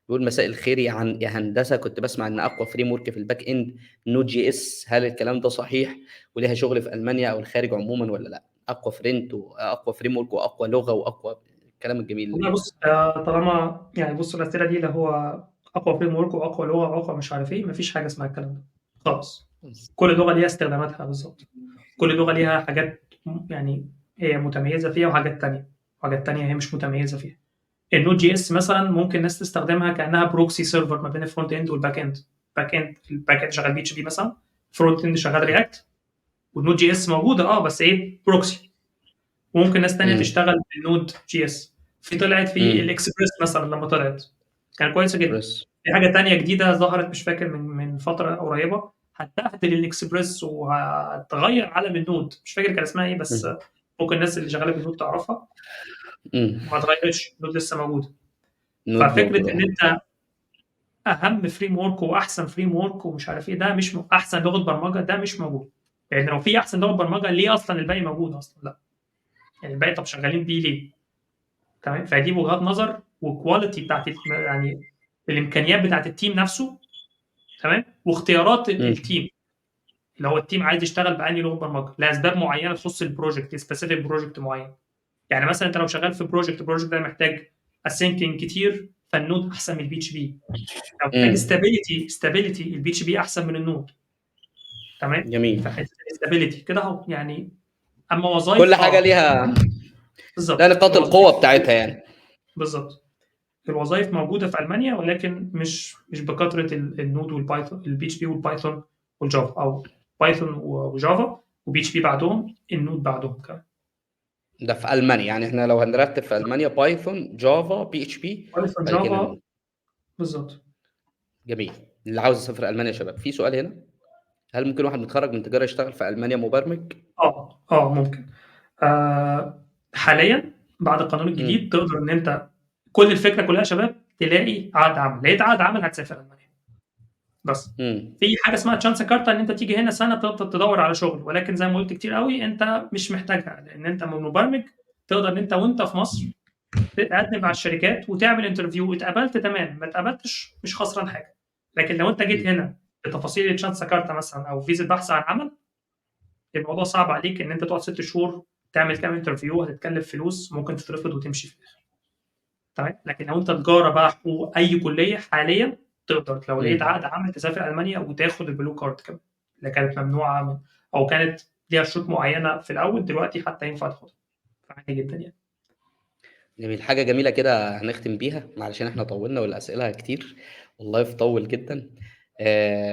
بيقول مساء الخير يا هندسة، كنت بسمع إن أقوى فريم ورك في الباك إند نود جي إس، هل الكلام ده صحيح؟ وليها شغل في ألمانيا أو الخارج عموماً ولا لأ؟ أقوى فرنت وأقوى فريم ورك وأقوى لغة وأقوى الكلام الجميل والله ده. بص، طالما بص الأسئلة دي اللي هو أقوى فريم ورك وأقوى لغة وأقوى مش عارف إيه، مفيش حاجة اسمها الكلام ده خالص. كل لغة ليها استخداماتها بالظبط، كل لغة ليها حاجات هي متميزة فيها، وحاجات تانية، وحاجات تانية هي مش متميزة فيها. النود جي اس مثلا ممكن الناس تستخدمها كأنها بروكسي سيرفر ما بين الفرونت اند والباك اند. الباك اند شغال بي اتش بي مثلا، الفرونت اند شغال رياكت، والنود جي اس موجودة، بس إيه، بروكسي. وممكن ناس تانية تشتغل بالنود جي اس. في طلعت في الاكسبريس مثلا لما طلعت كان كويسة جدا. في حاجة تانية جديدة ظهرت مش فاكر من فترة قريبة، هتبهدل الاكسبريس وهتغير عالم النود، مش فاكر كان اسمها إيه، بس ممكن الناس اللي شغالة بالنود تعرفها. ما اتغيرتش، النود لسه موجودة. نود ففكرة موجودة. إن أنت أهم فريم ورك وأحسن فريم ورك ومش عارف إيه، ده مش أحسن لغة برمجة، ده مش موجود. لأن لو في أحسن لغة برمجة ليه أصلاً الباقي موجود أصلاً؟ لا، الباقي طب شغالين بيه ليه؟ تمام. فدي وجهات نظر وكواليتي بتاعت الإمكانيات بتاعت التيم نفسه، تمام، واختيارات التيم، اللي هو التيم عايز يشتغل بأنهي لغة برمجة لأسباب معينة تخص البروجكت، سبيسيفيك بروجكت معين. مثلاً أنت لو شغال في بروجكت، البروجكت ده محتاج اسينكينج كتير، فالنود أحسن من البي اتش بي. لو محتاج ستابيليتي، البي اتش بي أحسن من النود. تمام؟ فحته الستابيليتي كده أهو. أما وظائف كل حاجة ليها بالظبط. لا نقاط القوة بتاعتها. بالظبط. الوظائف موجودة في ألمانيا، ولكن مش بكثرة النود والبايثون، البي اتش بي والبايثون والجافا، أو بايثون وجافا وبي اتش بي بعدهم، النود بعدهم كمان. ده في ألمانيا، يعني إحنا لو هنرتب في ألمانيا Python، Java، PHP، Python، بعد كده Java بالضبط. جميل. اللي عاوز يسافر ألمانيا يا شباب، في سؤال هنا، هل ممكن واحد متخرج من تجارة يشتغل في ألمانيا مبرمج؟ ممكن. حاليًا بعد القانون الجديد تقدر إن أنت كل الفكرة كلها يا شباب تلاقي عقد عمل، لقيت عقد عمل هتسافر ألمانيا. بس. في حاجة اسمها Chancenkarte إن أنت تيجي هنا سنة تدور على شغل، ولكن زي ما قلت كتير أوي أنت مش محتاجها، لأن أنت مبرمج تقدر إن أنت وأنت في مصر تقدم على الشركات وتعمل interview، اتقبلت تمام، ما اتقبلتش مش خسران حاجة. لكن لو أنت جيت هنا بتفاصيل Chancenkarte مثلًا أو فيزا بحث عن عمل، الموضوع صعب عليك إن أنت تقعد 6 شهور تعمل كام interview، هتتكلف فلوس، ممكن تترفض وتمشي في الآخر. تمام؟ لكن لو أنت تجارة بقى حقوق أي كلية حاليًا تقدر لو لقيت عقد عمل تسافر ألمانيا وتاخد ال Blue Card كمان، اللي كانت ممنوعة أو كانت ليها شروط معينة في الأول، دلوقتي حتى ينفع تاخدها. عادي جدًا يعني. جميل. حاجة جميلة كده هنختم بيها علشان إحنا طولنا والأسئلة كتير وال live طول جدًا.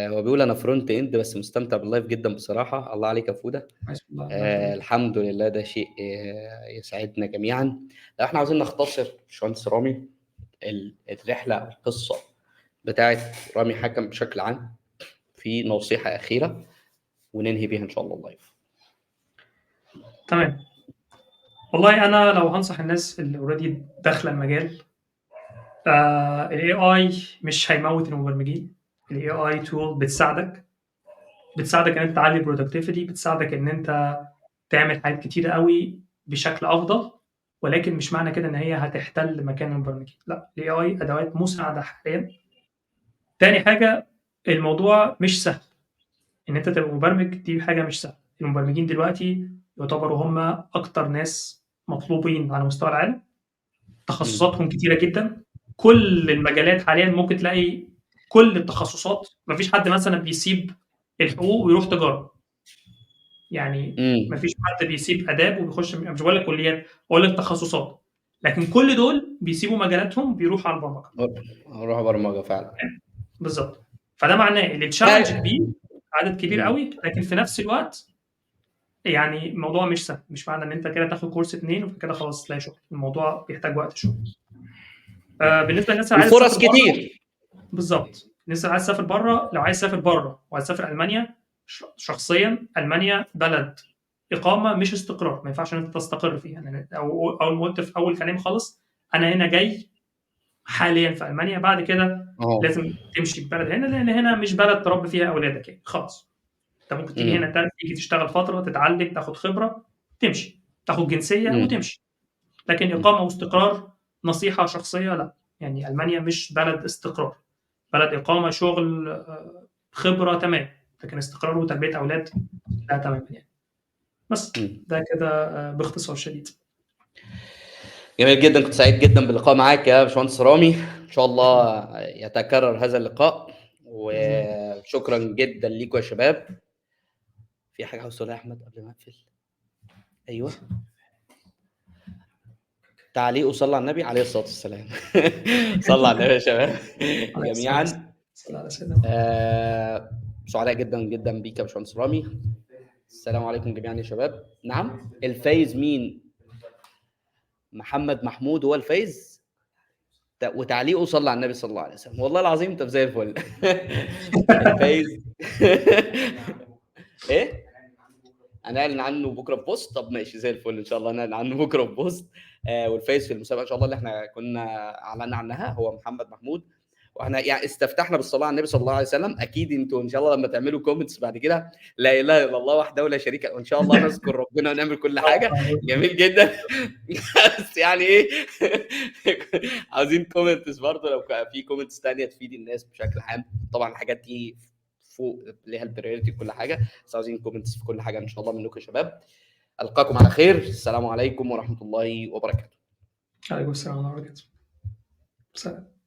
هو بيقول أنا front end بس مستمتع بال live جدًا بصراحة، الله عليك يا فودة. ما شاء الله، الله يخليك. الحمد لله، ده شيء يسعدنا جميعًا. لو إحنا عاوزين نختصر باشمهندس رامي الرحلة أو القصة بتاعة رامي حكم بشكل عام في نصيحة أخيرة وننهي بيها إن شاء الله ال live. تمام. والله أنا لو هنصح الناس اللي already داخلة المجال، ال AI مش هيموت المبرمجين. ال AI tool بتساعدك إن أنت تعلي productivity، بتساعدك إن أنت تعمل حاجات كتيرة قوي بشكل أفضل، ولكن مش معنى كده إن هي هتحتل مكان المبرمجين. لا، ال AI أدوات مساعدة حالياً. تاني حاجة، الموضوع مش سهل إن أنت تبقى مبرمج، دي حاجة مش سهلة. المبرمجين دلوقتي يعتبروا هم أكتر ناس مطلوبين على مستوى العالم، تخصصاتهم كتيرة جداً، كل المجالات حالياً ممكن تلاقي كل التخصصات. مفيش حد مثلاً بيسيب الحقوق ويروح تجارة، مفيش حد بيسيب آداب وبيخش، مش بقول لك كليات، بقول لك تخصصات، لكن كل دول بيسيبوا مجالاتهم بيروحوا على البرمجة. بيروحوا برمجة فعلاً. بالظبط. فده معناه إن ال challenge كبير، عدد كبير قوي، لكن في نفس الوقت الموضوع مش سهل. مش معنى إن أنت كده تاخد كورس 2 وكده خلاص تلاقي شغل، الموضوع بيحتاج وقت شوية. بالنسبة للناس اللي عايزة الفرص تسافر بره، كتير. بالظبط. الناس اللي عايز تسافر بره، لو عايز تسافر بره وعايز تسافر ألمانيا، شخصياً ألمانيا بلد إقامة مش استقرار، ما ينفعش إن أنت تستقر فيها. أول ما قلت في أول كلام خالص، أنا هنا جاي حالياً في ألمانيا، بعد كده لازم تمشي ببلد هنا، لأن هنا مش بلد تربي فيها أولادك خالص. أنت ممكن تيجي هنا تيجي تشتغل فترة، تتعلم، تاخد خبرة، تمشي، تاخد جنسية وتمشي. لكن إقامة واستقرار نصيحة شخصية لا، ألمانيا مش بلد استقرار، بلد إقامة، شغل، خبرة تمام، لكن استقرار وتربية أولاد لا تماما. بس ده كده، باختصار شديد. جميل جدا، كنت سعيد جدا باللقاء معاك يا باشمهندس رامي، إن شاء الله يتكرر هذا اللقاء، وشكرا جدا ليكم يا شباب. في حاجة عاوز تقولها يا أحمد قبل ما أقفل؟ أيوة، تعليق وصلى على النبي عليه الصلاة والسلام. صلى على النبي يا شباب عليه الصلاة جميعا. والسلام. صلى على سيدنا محمد. سعداء جدا جدا بيك يا باشمهندس رامي. السلام عليكم جميعا يا شباب. نعم، الفايز مين؟ محمد محمود هو الفايز، وتعليقه صلى على النبي صلى الله عليه وسلم. والله العظيم انت زي الفل. الفايز ايه؟ هنعلن عنه بكره في post. طب ماشي زي الفل، ان شاء الله هنعلن عنه بكره في post. والفايز في المسابقة ان شاء الله اللي احنا كنا اعلنا عنها هو محمد محمود. واحنا استفتحنا بالصلاة على النبي صلى الله عليه وسلم. اكيد انتوا ان شاء الله لما تعملوا comments بعد كده لا اله الا الله وحده لا شريك له، وان شاء الله نذكر ربنا ونعمل كل حاجة. جميل جدا. بس ايه، عاوزين comments برضه، لو في comments ثانية تفيد الناس بشكل عام. طبعا الحاجات دي فوق ليها ال priority كل حاجة، بس عاوزين comments في كل حاجة ان شاء الله منكم يا شباب. القاكم على خير، السلام عليكم ورحمة الله وبركاته. عليكم السلام ورحمة الله وبركاته. سلام.